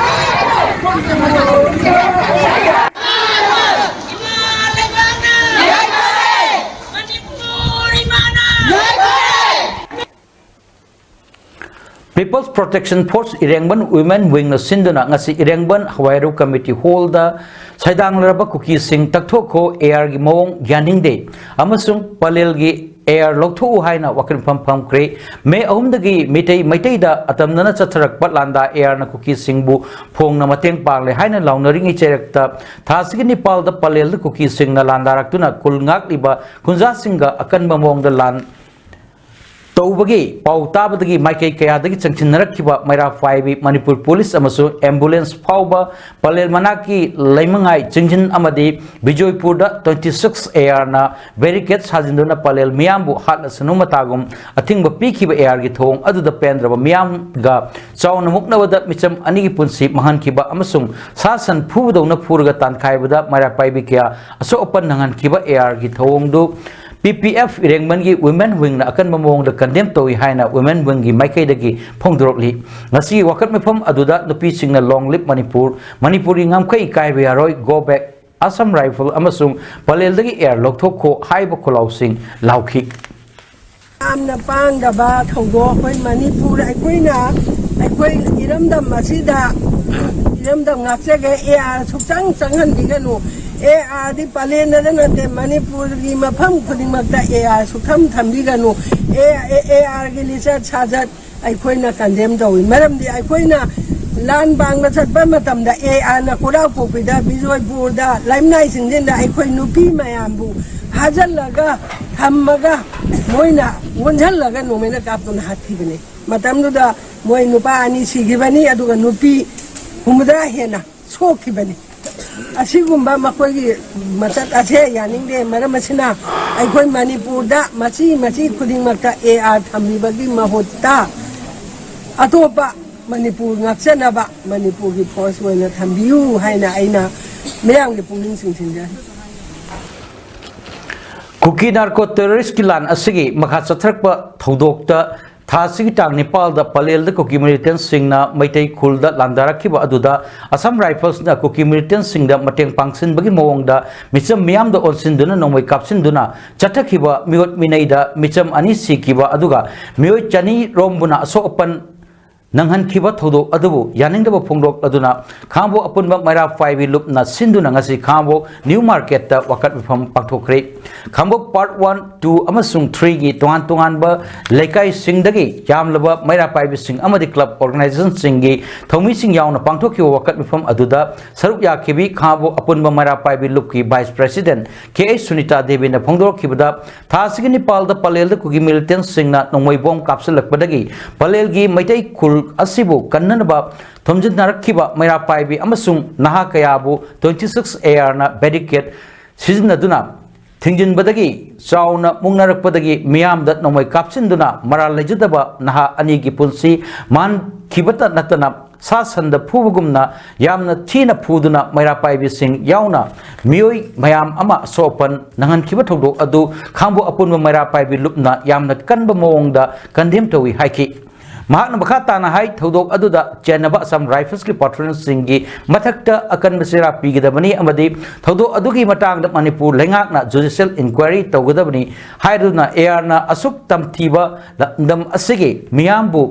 People's Protection Force ꯏꯔꯦꯡꯕꯟ Women Wing ꯅ ꯁꯤꯟꯗꯨꯅ ꯉꯁꯤ ꯏꯔꯦꯡꯕꯟ ꯍꯋꯥꯏꯔꯨ Committee Hall ꯗ ꯁꯩꯗꯥꯡꯂꯔꯕ ꯀꯨꯀꯤꯁꯤꯡ ꯇꯛꯊꯣꯛꯈꯣ, ꯑꯦ ꯑꯥꯔ ꯒꯤ ꯃꯑꯣꯡ ꯌꯥꯅꯤꯡꯗꯦ ꯑꯃꯁꯨꯡ ꯄꯂꯦꯜꯒꯤ ꯑꯦ ꯑꯥꯔ ꯂꯧꯊꯣꯛꯎ ꯍꯥꯏꯅ ꯋꯥꯀꯠ ꯃꯤꯐꯝ ꯐꯝꯈ꯭ꯔꯦ꯫ ꯃꯦ ꯑꯍꯨꯝꯗꯒꯤ ꯃꯤꯇꯩ ꯃꯩꯇꯩꯗ ꯑꯇꯝꯅꯅ ꯆꯠꯊꯔꯛꯄ ꯂꯥꯟꯗꯥ ꯑꯦ ꯑꯥꯔꯅ ꯀꯨꯀꯤꯁꯤꯡꯕꯨ ꯐꯣꯡꯅ ꯃꯇꯦꯡ ꯄꯥꯡꯂꯦ ꯍꯥꯏꯅ ꯂꯥꯎꯅꯔꯤꯉꯩ ꯆꯩꯔꯛꯇ ꯊꯥ ꯑꯁꯤꯒꯤ ꯅꯤꯄꯥꯜꯗ ꯄꯂꯦꯜꯗ ꯀꯨꯀꯤꯁꯤꯡꯅ ꯂꯥꯟꯗꯥꯔꯛꯇꯨꯅ ꯈꯨꯜ ꯉꯥꯛꯂꯤꯕ ꯈꯨꯟꯖꯥꯁꯤꯡꯒ ꯑꯀꯟꯕ ꯃꯑꯣꯡꯗ ꯂꯥꯟ ꯇꯧꯕꯒꯤ ꯄꯥꯎ ꯇꯥꯕꯗꯒꯤ ꯃꯥꯏꯀꯩ ꯀꯌꯥꯗꯒꯤ ꯆꯪꯁꯤꯟꯅꯔꯛꯈꯤꯕ ꯃꯩꯔꯥ ꯄꯥꯏꯕꯤ, ꯃꯅꯤꯄꯨꯔ ꯄꯨꯂꯤꯁ ꯑꯃꯁꯨꯡ ꯑꯦꯝꯕꯨꯂꯦꯟꯁ ꯐꯥꯎꯕ ꯄꯂꯦꯜ ꯃꯅꯥꯛꯀꯤ ꯂꯩꯃꯉꯥꯏ ꯆꯤꯡꯖꯤꯟ ꯑꯃꯗꯤ ꯕꯤꯖꯣꯏꯄꯨꯔꯗ twenty six A R ꯅ barricade ꯁꯥꯖꯤꯟꯗꯨꯅ ꯄꯂꯦꯜ ꯃꯤꯌꯥꯝꯕꯨ ꯍꯥꯠꯂꯁꯅꯨ ꯃꯇꯥꯒꯨꯝ ꯑꯊꯤꯡꯕ ꯄꯤꯈꯤꯕ ꯑꯦ ꯑꯥꯔꯒꯤ ꯊꯧꯑꯣꯡ ꯑꯗꯨꯗ ꯄꯦꯟꯗ꯭ꯔꯕ ꯃꯤꯌꯥꯝꯒ ꯆꯥꯎꯅ ꯃꯨꯛꯅꯕꯗ ꯃꯤꯆꯝ ꯑꯅꯤꯒꯤ ꯄꯨꯟꯁꯤ ꯃꯥꯡꯍꯟꯈꯤꯕ ꯑꯃꯁꯨꯡ ꯁꯥ ꯁꯟ ꯐꯨꯕꯗꯧꯅ ꯐꯨꯔꯒ ꯇꯥꯟꯈꯥꯏꯕꯗ ꯃꯩꯔꯥ ꯄꯥꯏꯕꯤ ꯀꯌꯥ ꯑꯁꯣꯛ ꯑꯄꯟ ꯅꯪꯍꯟꯈꯤꯕ ꯑꯦ ꯑꯥꯔꯒꯤ ꯊꯧꯑꯣꯡꯗꯨ P P F ꯏꯔꯦꯡꯕꯟꯒꯤ Women Wingꯅ ꯑꯀꯟꯕ ꯃꯑꯣꯡꯗ condemn ꯇꯧꯏ ꯍꯥꯏꯅ Women Wingꯒꯤ ꯃꯥꯏꯀꯩꯗꯒꯤ ꯐꯣꯡꯗꯣꯔꯛꯂꯤ꯫ ꯉꯁꯤꯒꯤ ꯋꯥꯀꯠ ꯃꯤꯐꯝ ꯑꯗꯨꯗ ꯅꯨꯄꯤꯁꯤꯡꯅ Long Live Manipur, ꯃꯅꯤꯄꯨꯔꯒꯤ ꯉꯝꯈꯩ ꯀꯥꯏꯕ ꯌꯥꯔꯣꯏ, Go Back, Assam Rifle ꯑꯃꯁꯨꯡ ꯄꯂꯦꯜꯗꯒꯤ ꯑꯦ ꯑꯥꯔ ꯂꯧꯊꯣꯛꯈꯣ ꯍꯥꯏꯕ ꯈꯣꯜꯂꯥꯎꯁꯤꯡ ꯂꯥꯎꯈꯤ꯫ ꯌꯥꯝꯅ ꯄꯥꯡꯗꯕ ꯊꯧꯗꯣꯛ꯫ ꯑꯩꯈꯣꯏ ꯃꯅꯤꯄꯨꯔ, ꯑꯩꯈꯣꯏꯅ, ꯑꯩꯈꯣꯏ ꯏꯔꯝꯗꯝ ꯑꯁꯤꯗ ꯏꯔꯝꯗꯝ ꯉꯥꯛꯆꯒꯦ꯫ A R ꯁꯨꯛꯆꯪ ꯆꯪꯍꯟꯕꯤꯒꯅꯨ꯫ ꯑꯦ ꯑꯥꯔꯗꯤ ꯄꯂꯦꯟꯗꯗ ꯅꯠꯇꯦ, ꯃꯅꯤꯄꯨꯔꯒꯤ ꯃꯐꯝ ꯈꯨꯗꯤꯡꯃꯛꯇ ꯑꯦ ꯑꯥꯔ ꯁꯨꯛꯊꯝ ꯊꯝꯕꯤꯒꯅꯨ꯫ ꯑꯦ, ꯑꯦ, ꯑꯦ ꯑꯥꯔꯒꯤ ꯂꯤꯆꯠ ꯁꯥꯖꯠ ꯑꯩꯈꯣꯏꯅ condemn ꯇꯧꯏ꯫ ꯃꯔꯝꯗꯤ ꯑꯩꯈꯣꯏꯅ ꯂꯥꯟ ꯄꯥꯡꯕ ꯆꯠꯄ ꯃꯇꯝꯗ ꯑꯦ ꯑꯥꯔꯅ ꯀꯣꯔꯥꯎ ꯀꯣꯛꯄꯤꯗ, ꯕꯤꯖꯣꯏꯄꯨꯔꯗ, ꯂꯩꯃꯅꯥꯏ ꯆꯤꯡꯖꯤꯟꯗ ꯑꯩꯈꯣꯏ ꯅꯨꯄꯤ ꯃꯌꯥꯝꯕꯨ ꯐꯥꯖꯤꯜꯂꯒ ꯊꯝꯃꯒ ꯃꯣꯏꯅ ꯑꯣꯟꯁꯤꯜꯂꯒ ꯅꯣꯡꯃꯩꯅ ꯀꯥꯞꯇꯨꯅ ꯍꯥꯠꯈꯤꯕꯅꯤ꯫ ꯃꯇꯝꯗꯨꯗ ꯃꯣꯏ ꯅꯨꯄꯥ ꯑꯅꯤ ꯁꯤꯈꯤꯕꯅꯤ, ꯑꯗꯨꯒ ꯅꯨꯄꯤ ꯍꯨꯝꯐꯨꯇꯔꯥ ꯍꯦꯟꯅ ꯁꯣꯛꯈꯤꯕꯅꯤ꯫ ꯑꯁꯤꯒꯨꯝꯕ ꯃꯈꯣꯏꯒꯤ ꯃꯆꯠ ꯑꯁꯦ ꯌꯥꯅꯤꯡꯗꯦ꯫ ꯃꯔꯝ ꯑꯁꯤꯅ ꯑꯩꯈꯣꯏ ꯃꯅꯤꯄꯨꯔꯗ ꯃꯆꯤ ꯃꯆꯤ ꯈꯨꯗꯤꯡꯃꯛꯇ ꯑꯦ ꯑꯥꯔ ꯊꯝꯕꯤꯕꯒꯤ ꯃꯍꯨꯠꯇ ꯑꯇꯣꯞꯄ ꯃꯅꯤꯄꯨꯔ ꯉꯥꯛꯆꯅꯕ ꯃꯅꯤꯄꯨꯔꯒꯤ ꯐꯣꯔꯁ ꯑꯣꯏꯅ ꯊꯝꯕꯤꯌꯨ ꯍꯥꯏꯅ ꯑꯩꯅ ꯃꯌꯥꯝꯒꯤ ꯄꯨꯛꯅꯤꯡ ꯆꯤꯡꯁꯤꯟꯖꯔꯤ꯫ ꯀꯨꯀꯤ ꯅꯥꯔꯀꯣ ꯇꯦꯔꯣꯔꯤꯁꯀꯤ ꯂꯥꯟ ꯑꯁꯤꯒꯤ ꯃꯈꯥ ꯆꯠꯊꯔꯛꯄ ꯊꯧꯗꯣꯛꯇ ꯊꯥ ꯑꯁꯤꯒꯤ ꯇꯥꯡ ꯅꯤꯄꯥꯜꯗ ꯄꯂꯦꯜꯗ ꯀꯨꯀꯤ ꯃꯤꯂꯤꯇꯦꯟꯁꯤꯡꯅ ꯃꯩꯇꯩ ꯈꯨꯜꯗ ꯂꯥꯟꯗꯥꯔꯛꯈꯤꯕ ꯑꯗꯨꯗ ꯑꯁꯥꯝ ꯔꯥꯏꯐꯜꯁꯅ ꯀꯨꯀꯤ ꯃꯤꯂꯤꯇꯦꯟꯁꯤꯡꯗ ꯃꯇꯦꯡ ꯄꯥꯡꯁꯤꯟꯕꯒꯤ ꯃꯑꯣꯡꯗ ꯃꯤꯆꯝ ꯃꯤꯌꯥꯝꯗ ꯑꯣꯟꯁꯤꯟꯗꯨꯅ ꯅꯣꯡꯃꯩ ꯀꯥꯞꯁꯤꯟꯗꯨꯅ ꯆꯠꯊꯈꯤꯕ ꯃꯤꯑꯣꯠ ꯃꯤꯅꯩꯗ ꯃꯤꯆꯝ ꯑꯅꯤ ꯁꯤꯈꯤꯕ ꯑꯗꯨꯒ ꯃꯤꯑꯣꯏ ꯆꯅꯤ ꯔꯣꯝꯕꯨꯅ ꯑꯁꯣꯛ ꯑꯄꯟ ꯅꯪꯍꯟꯈꯤꯕ ꯊꯧꯗꯣꯛ ꯑꯗꯨꯕꯨ ꯌꯥꯅꯤꯡꯗꯕ ꯐꯣꯡꯗꯣꯛꯂꯗꯨꯅ ꯈꯥꯡꯉꯕꯣꯛ ꯑꯄꯨꯟꯕ ꯃꯩꯔꯥ ꯄꯥꯏꯕꯤ ꯂꯨꯞꯅ ꯁꯤꯟꯗꯨꯅ ꯉꯁꯤ ꯈꯥꯡꯉꯕꯣꯛ ꯅ꯭ꯌꯨ ꯃꯥꯔꯀꯦꯠꯇ ꯋꯥꯀꯠ ꯃꯤꯐꯝ ꯄꯥꯡꯊꯣꯛꯈ꯭ꯔꯦ꯫ ꯈꯥꯡꯉꯕꯣꯛ ꯄꯥꯔꯠ ꯋꯥꯟ, ꯇꯨ ꯑꯃꯁꯨꯡ ꯊ꯭ꯔꯤꯒꯤ ꯇꯣꯉꯥꯟ ꯇꯣꯉꯥꯟꯕ ꯂꯩꯀꯥꯏꯁꯤꯡꯗꯒꯤ ꯌꯥꯝꯂꯕ ꯃꯩꯔꯥ ꯄꯥꯏꯕꯤꯁꯤꯡ ꯑꯃꯗꯤ ꯀ꯭ꯂꯕ ꯑꯣꯔꯒꯅꯥꯏꯖꯦꯁꯟꯁꯤꯡꯒꯤ ꯊꯧꯃꯤꯁꯤꯡ ꯌꯥꯎꯅ ꯄꯥꯡꯊꯣꯛꯈꯤꯕ ꯋꯥꯀꯠ ꯃꯤꯐꯝ ꯑꯗꯨꯗ ꯁꯔꯨꯛ ꯌꯥꯈꯤꯕꯤ ꯈꯥꯡꯉꯕꯣꯛ ꯑꯄꯨꯟꯕ ꯃꯩꯔꯥ ꯄꯥꯏꯕꯤ ꯂꯨꯞꯀꯤ ꯚꯥꯏꯁ ꯄ꯭ꯔꯦꯁꯤꯗꯦꯟꯠ ꯀꯦ ꯑꯩꯆ ꯁꯨꯅꯤꯇꯥ ꯗꯦꯕꯤꯅ ꯐꯣꯡꯗꯣꯔꯛꯈꯤꯕꯗ, ꯊꯥ ꯑꯁꯤꯒꯤ ꯅꯤꯄꯥꯜꯗ ꯄꯂꯦꯜꯗ ꯀꯨꯀꯤ ꯃꯤꯂꯤꯇꯦꯟꯠꯁꯤꯡꯅ ꯅꯣꯡꯃꯩ ꯕꯣꯝ ꯀꯥꯞꯁꯤꯜꯂꯛꯄꯗꯒꯤ ꯄꯂꯦꯜꯒꯤ ꯃꯩꯇꯩ ꯈꯨꯜ ꯑꯁꯤꯕꯨ ꯀꯟꯅꯅꯕ ꯊꯣꯝꯖꯤꯟꯅꯔꯛꯈꯤꯕ ꯃꯩꯔꯥ ꯄꯥꯏꯕꯤ ꯑꯃꯁꯨꯡ ꯅꯍꯥ ꯀꯌꯥꯕꯨ ꯇ꯭ꯋꯦꯟꯇꯤ ꯁꯤꯛꯁ ꯑꯦ ꯑꯥꯔꯅ ꯕꯦꯔꯤꯀꯦꯗ ꯁꯤꯖꯤꯟꯅꯗꯨꯅ ꯊꯤꯡꯖꯤꯟꯕꯗꯒꯤ ꯆꯥꯎꯅ ꯃꯨꯛꯅꯔꯛꯄꯗꯒꯤ ꯃꯤꯌꯥꯝꯗ ꯅꯣꯡꯃꯩ ꯀꯥꯞꯁꯤꯟꯗꯨꯅ ꯃꯔꯥꯜ ꯂꯩꯖꯗꯕ ꯅꯍꯥ ꯑꯅꯤꯒꯤ ꯄꯨꯟꯁꯤ ꯃꯥꯡꯈꯤꯕꯇ ꯅꯠꯇꯅ ꯁꯥ ꯁꯟꯗ ꯐꯨꯕꯒꯨꯝꯅ ꯌꯥꯝꯅ ꯊꯤꯅ ꯐꯨꯗꯨꯅ ꯃꯩꯔꯥ ꯄꯥꯏꯕꯤꯁꯤꯡ ꯌꯥꯎꯅ ꯃꯤꯑꯣꯏ ꯃꯌꯥꯝ ꯑꯃ ꯑꯁꯣꯛ ꯑꯄꯟ ꯅꯪꯍꯟꯈꯤꯕ ꯊꯧꯗꯣꯛ ꯑꯗꯨ ꯈꯥꯡꯉꯕꯣꯛ ꯑꯄꯨꯟꯕ ꯃꯩꯔꯥ ꯄꯥꯏꯕꯤ ꯂꯨꯞꯅ ꯌꯥꯝꯅ ꯀꯟꯕ ꯃꯑꯣꯡꯗ ꯀꯟꯗꯦꯝ ꯇꯧꯏ ꯍꯥꯏꯈꯤ꯫ ꯃꯍꯥꯛꯅ ꯃꯈꯥ ꯇꯥꯅ ꯍꯥꯏ, ꯊꯧꯗꯣꯛ ꯑꯗꯨꯗ ꯆꯦꯟꯅꯕ ꯑꯁꯥꯝ ꯔꯥꯏꯐꯜꯁꯀꯤ ꯄꯥꯇ꯭ꯔꯣꯜꯁꯤꯡꯒꯤ ꯃꯊꯛꯇ ꯑꯀꯟꯕ ꯆꯩꯔꯥꯛ ꯄꯤꯒꯗꯕꯅꯤ ꯑꯃꯗꯤ ꯊꯧꯗꯣꯛ ꯑꯗꯨꯒꯤ ꯃꯇꯥꯡꯗ ꯃꯅꯤꯄꯨꯔ ꯂꯩꯉꯥꯛꯅ ꯖꯨꯗꯤꯁꯤꯌꯦꯜ ꯏꯟꯀ꯭ꯋꯥꯏꯔꯤ ꯇꯧꯒꯗꯕꯅꯤ ꯍꯥꯏꯗꯨꯅ ꯑꯦ ꯑꯥꯔꯅ ꯑꯁꯨꯛ ꯇꯝꯊꯤꯕ ꯂꯝꯗꯝ ꯑꯁꯤꯒꯤ ꯃꯤꯌꯥꯝꯕꯨ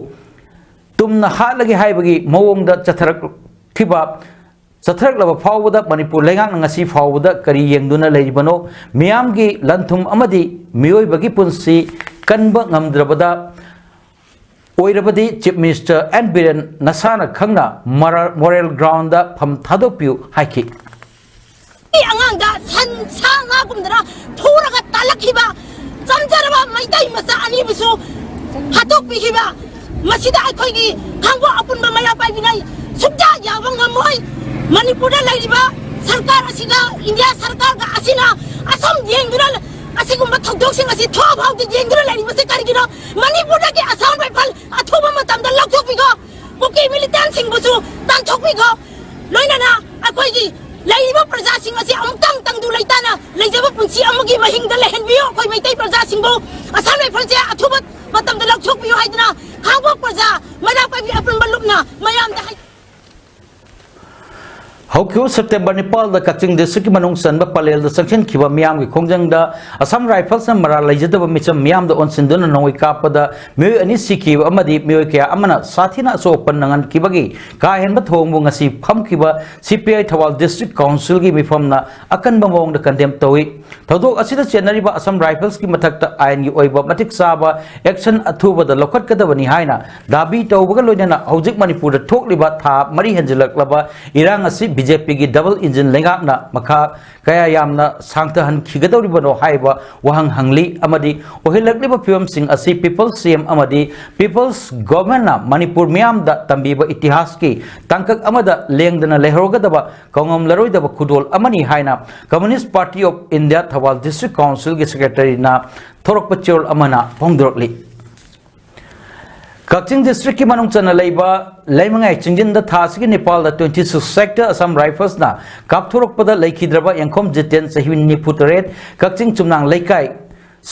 ꯇꯨꯝꯅ ꯍꯥꯠꯂꯒꯦ ꯍꯥꯏꯕꯒꯤ ꯃꯑꯣꯡꯗ ꯆꯠꯊꯔꯛꯈꯤꯕ, ꯆꯠꯊꯔꯛꯂꯕ ꯐꯥꯎꯕꯗ ꯃꯅꯤꯄꯨꯔ ꯂꯩꯉꯥꯛꯅ ꯉꯁꯤ ꯐꯥꯎꯕꯗ ꯀꯔꯤ ꯌꯦꯡꯗꯨꯅ ꯂꯩꯔꯤꯕꯅꯣ? ꯃꯤꯌꯥꯝꯒꯤ ꯂꯟ-ꯊꯨꯝ ꯑꯃꯗꯤ ꯃꯤꯑꯣꯏꯕꯒꯤ ꯄꯨꯟꯁꯤ ꯀꯟꯕ ꯉꯝꯗ꯭ꯔꯕꯗ ꯑꯣꯏꯔꯕꯗꯤ ꯆꯤꯐ ꯃꯤꯅꯤꯁꯇꯔ ꯑꯦꯟ ꯕꯤꯔꯦꯟ ꯅꯁꯥꯅ ꯈꯪꯅ ꯃꯣꯔꯦꯜ ꯒ꯭ꯔꯥꯎꯟꯗ ꯐꯝ ꯊꯥꯗꯣꯛꯄꯤꯌꯨ ꯍꯥꯏꯈꯤ꯫ ꯑꯉꯥꯡꯗ ꯁꯟ ꯁꯥ ꯉꯥꯒꯨꯝꯗꯅ ꯐꯨꯔꯒ ꯇꯥꯜꯂꯛꯈꯤꯕ, ꯆꯝꯖꯔꯕ ꯃꯩꯇꯩ ꯃꯆꯥ ꯑꯅꯤꯕꯨꯁꯨ ꯍꯥꯠꯇꯣꯛꯄꯤꯈꯤꯕ, ꯃꯁꯤꯗ ꯑꯩꯈꯣꯏꯒꯤ ꯈꯥꯡꯉꯕꯣꯛ ꯑꯄꯨꯟꯕ ꯃꯩꯔꯥ ꯄꯥꯏꯕꯤꯅ ꯁꯨꯛꯌꯥ ꯌꯥꯕ ꯉꯝꯃꯣꯏ꯫ ꯃꯅꯤꯄꯨꯔꯗ ꯂꯩꯔꯤꯕ ꯁꯔꯀꯥꯔ ꯑꯁꯤꯒ, ꯏꯟꯗꯤꯌꯥ ꯁꯔꯀꯥꯔꯒ ꯑꯁꯤꯅ ꯑꯁꯨꯝ ꯌꯦꯡꯗꯨꯅ, ꯑꯁꯤꯒꯨꯝꯕ ꯊꯧꯗꯣꯛꯁꯤꯡ ꯑꯁꯤ ꯊꯣꯛꯑꯐꯥꯎꯗ ꯌꯦꯡꯗꯨꯅ ꯂꯩꯔꯤꯕꯁꯤ ꯀꯔꯤꯒꯤꯅꯣ? ꯃꯅꯤꯄꯨꯔꯗꯒꯤ ꯑꯁꯥꯝ ꯔꯥꯏꯐꯜ ꯑꯊꯨꯕ ꯃꯇꯝꯗ ꯂꯧꯊꯣꯛꯄꯤꯈꯣ꯫ ꯀꯨꯀꯤ ꯃꯤꯂꯤꯇꯦꯟꯁꯤꯡꯕꯨꯁꯨ ꯇꯥꯟꯊꯣꯛꯄꯤꯈꯣ꯫ ꯂꯣꯏꯅꯅ ꯑꯩꯈꯣꯏꯒꯤ ꯂꯩꯔꯤꯕ ꯄ꯭ꯔꯖꯥꯁꯤꯡ ꯑꯁꯤ ꯑꯃꯨꯛꯇꯪ ꯇꯪꯗꯨ ꯂꯩꯇꯥꯅ ꯂꯩꯖꯕ ꯄꯨꯟꯁꯤ ꯑꯃꯒꯤ ꯃꯍꯤꯡꯗ ꯂꯩꯍꯟꯕꯤꯌꯨ꯫ ꯑꯩꯈꯣꯏ ꯃꯩꯇꯩ ꯄ꯭ꯔꯖꯥꯁꯤꯡꯕꯨ ꯑꯁꯥꯝ ꯔꯥꯏꯐꯜꯁꯦ ꯑꯊꯨꯕ ꯃꯇꯝꯗ ꯂꯧꯊꯣꯛꯄꯤꯌꯨ ꯍꯥꯏꯗꯨꯅ ꯈꯥꯡꯉꯕꯣꯛ ꯄ꯭ꯔꯖꯥ ꯃꯩꯔꯥ ꯄꯥꯏꯕꯤ ꯑꯄꯨꯟꯕ ꯂꯨꯞꯅ ꯃꯌꯥꯝꯗ ꯍꯥꯏ꯫ ꯍꯧꯈꯤꯕ ꯁꯦꯞꯇꯦꯝꯕꯔ ꯅꯤꯄꯥꯜꯗ ꯀꯛꯆꯤꯡ ꯗꯤꯁꯇ꯭ꯔꯤꯛꯀꯤ ꯃꯅꯨꯡ ꯆꯟꯕ ꯄꯂꯦꯜꯗ ꯆꯪꯁꯤꯟꯈꯤꯕ ꯃꯤꯌꯥꯝꯒꯤ ꯈꯣꯡꯖꯪꯗ ꯑꯁꯥꯝ ꯔꯥꯏꯐꯜꯁꯅ ꯃꯔꯥꯜ ꯂꯩꯖꯗꯕ ꯃꯤꯆꯝ ꯃꯤꯌꯥꯝꯗ ꯑꯣꯟꯁꯤꯟꯗꯨꯅ ꯅꯣꯡꯃꯩ ꯀꯥꯞꯄꯗ ꯃꯤꯑꯣꯏ ꯑꯅꯤ ꯁꯤꯈꯤꯕ ꯑꯃꯗꯤ ꯃꯤꯑꯣꯏ ꯀꯌꯥ ꯑꯃꯅ ꯁꯥꯊꯤꯅ ꯑꯁꯣꯛ ꯑꯄꯟ ꯅꯪꯍꯟꯈꯤꯕꯒꯤ ꯀꯥ ꯍꯦꯟꯕ ꯊꯧꯑꯣꯡꯕꯨ ꯉꯁꯤ ꯐꯝꯈꯤꯕ ꯁꯤ ꯄꯤ ꯑꯥꯏ ꯊꯧꯕꯥꯜ ꯗꯤꯁꯇ꯭ꯔꯤꯛ ꯀꯥꯎꯟꯁꯤꯜꯒꯤ ꯃꯤꯐꯝꯅ ꯑꯀꯟꯕ ꯃꯑꯣꯡꯗ ꯀꯟꯗꯦꯝ ꯇꯧꯏ꯫ ꯊꯧꯗꯣꯛ ꯑꯁꯤꯗ ꯆꯦꯟꯅꯔꯤꯕ ꯑꯁꯥꯝ ꯔꯥꯏꯐꯜꯁꯀꯤ ꯃꯊꯛꯇ ꯑꯥꯏꯟꯒꯤ ꯑꯣꯏꯕ ꯃꯇꯤꯛ ꯆꯥꯕ action ꯑꯊꯨꯕꯗ ꯂꯧꯈꯠꯀꯗꯕꯅꯤ ꯍꯥꯏꯅ ꯗꯥꯕꯤ ꯇꯧꯕꯒ ꯂꯣꯏꯅꯅ ꯍꯧꯖꯤꯛ ꯃꯅꯤꯄꯨꯔꯗ ꯊꯣꯛꯂꯤꯕ ꯊꯥ ꯃꯔꯤ ꯍꯦꯟꯖꯤꯜꯂꯛꯂꯕ ꯏꯔꯥꯡ ꯑꯁꯤ ꯕꯤ ꯖꯦ ꯄꯤꯒꯤ double engine ꯂꯩꯉꯥꯛꯅ ꯃꯈꯥ ꯀꯌꯥ ꯌꯥꯝꯅ ꯁꯥꯡꯊꯍꯟꯈꯤꯒꯗꯧꯔꯤꯕꯅꯣ ꯍꯥꯏꯕ ꯋꯥꯍꯪ ꯍꯪꯂꯤ ꯑꯃꯗꯤ ꯑꯣꯏꯍꯜꯂꯛꯂꯤꯕ ꯐꯤꯕꯝꯁꯤꯡ ꯑꯁꯤ People's C M ꯑꯃꯗꯤ People's Governmentꯅ ꯃꯅꯤꯄꯨꯔ ꯃꯤꯌꯥꯝꯗ ꯇꯝꯕꯤꯕ ꯏꯇꯤꯍꯥꯁꯀꯤ ꯇꯥꯡꯀꯛ ꯑꯃꯗ ꯂꯦꯡꯗꯅ ꯂꯩꯍꯧꯔꯒꯗꯕ ꯀꯧꯉꯝꯂꯔꯣꯏꯗꯕ ꯈꯨꯗꯣꯜ ꯑꯃꯅꯤ ꯍꯥꯏꯅ Communist Party of India Thoubal District Councilꯒꯤ Secretaryꯅ ꯊꯣꯔꯛꯄ ꯆꯦꯔꯣꯜ ꯑꯃꯅ ꯐꯣꯡꯗꯣꯔꯛꯂꯤ꯫ ꯀꯛꯆꯤꯡ ꯗꯤꯁꯇ꯭ꯔꯤꯛꯀꯤ ꯃꯅꯨꯡ ꯆꯟꯅ ꯂꯩꯕ ꯂꯩꯃꯉꯥꯏ ꯆꯤꯡꯖꯤꯟꯗ ꯊꯥ ꯑꯁꯤꯒꯤ ꯅꯤꯄꯥꯜꯗ twenty six sector Assam Riflesꯅ ꯀꯥꯞꯊꯣꯔꯛꯄꯗ ꯂꯩꯈꯤꯗ꯭ꯔꯕ ꯌꯦꯡꯈꯣꯝ ꯖꯤꯇꯦꯟ, ꯆꯍꯤ ꯅꯤꯐꯨ ꯇꯔꯦꯠ, ꯀꯛꯆꯤꯡ ꯆꯨꯝꯅꯥꯡ ꯂꯩꯀꯥꯏ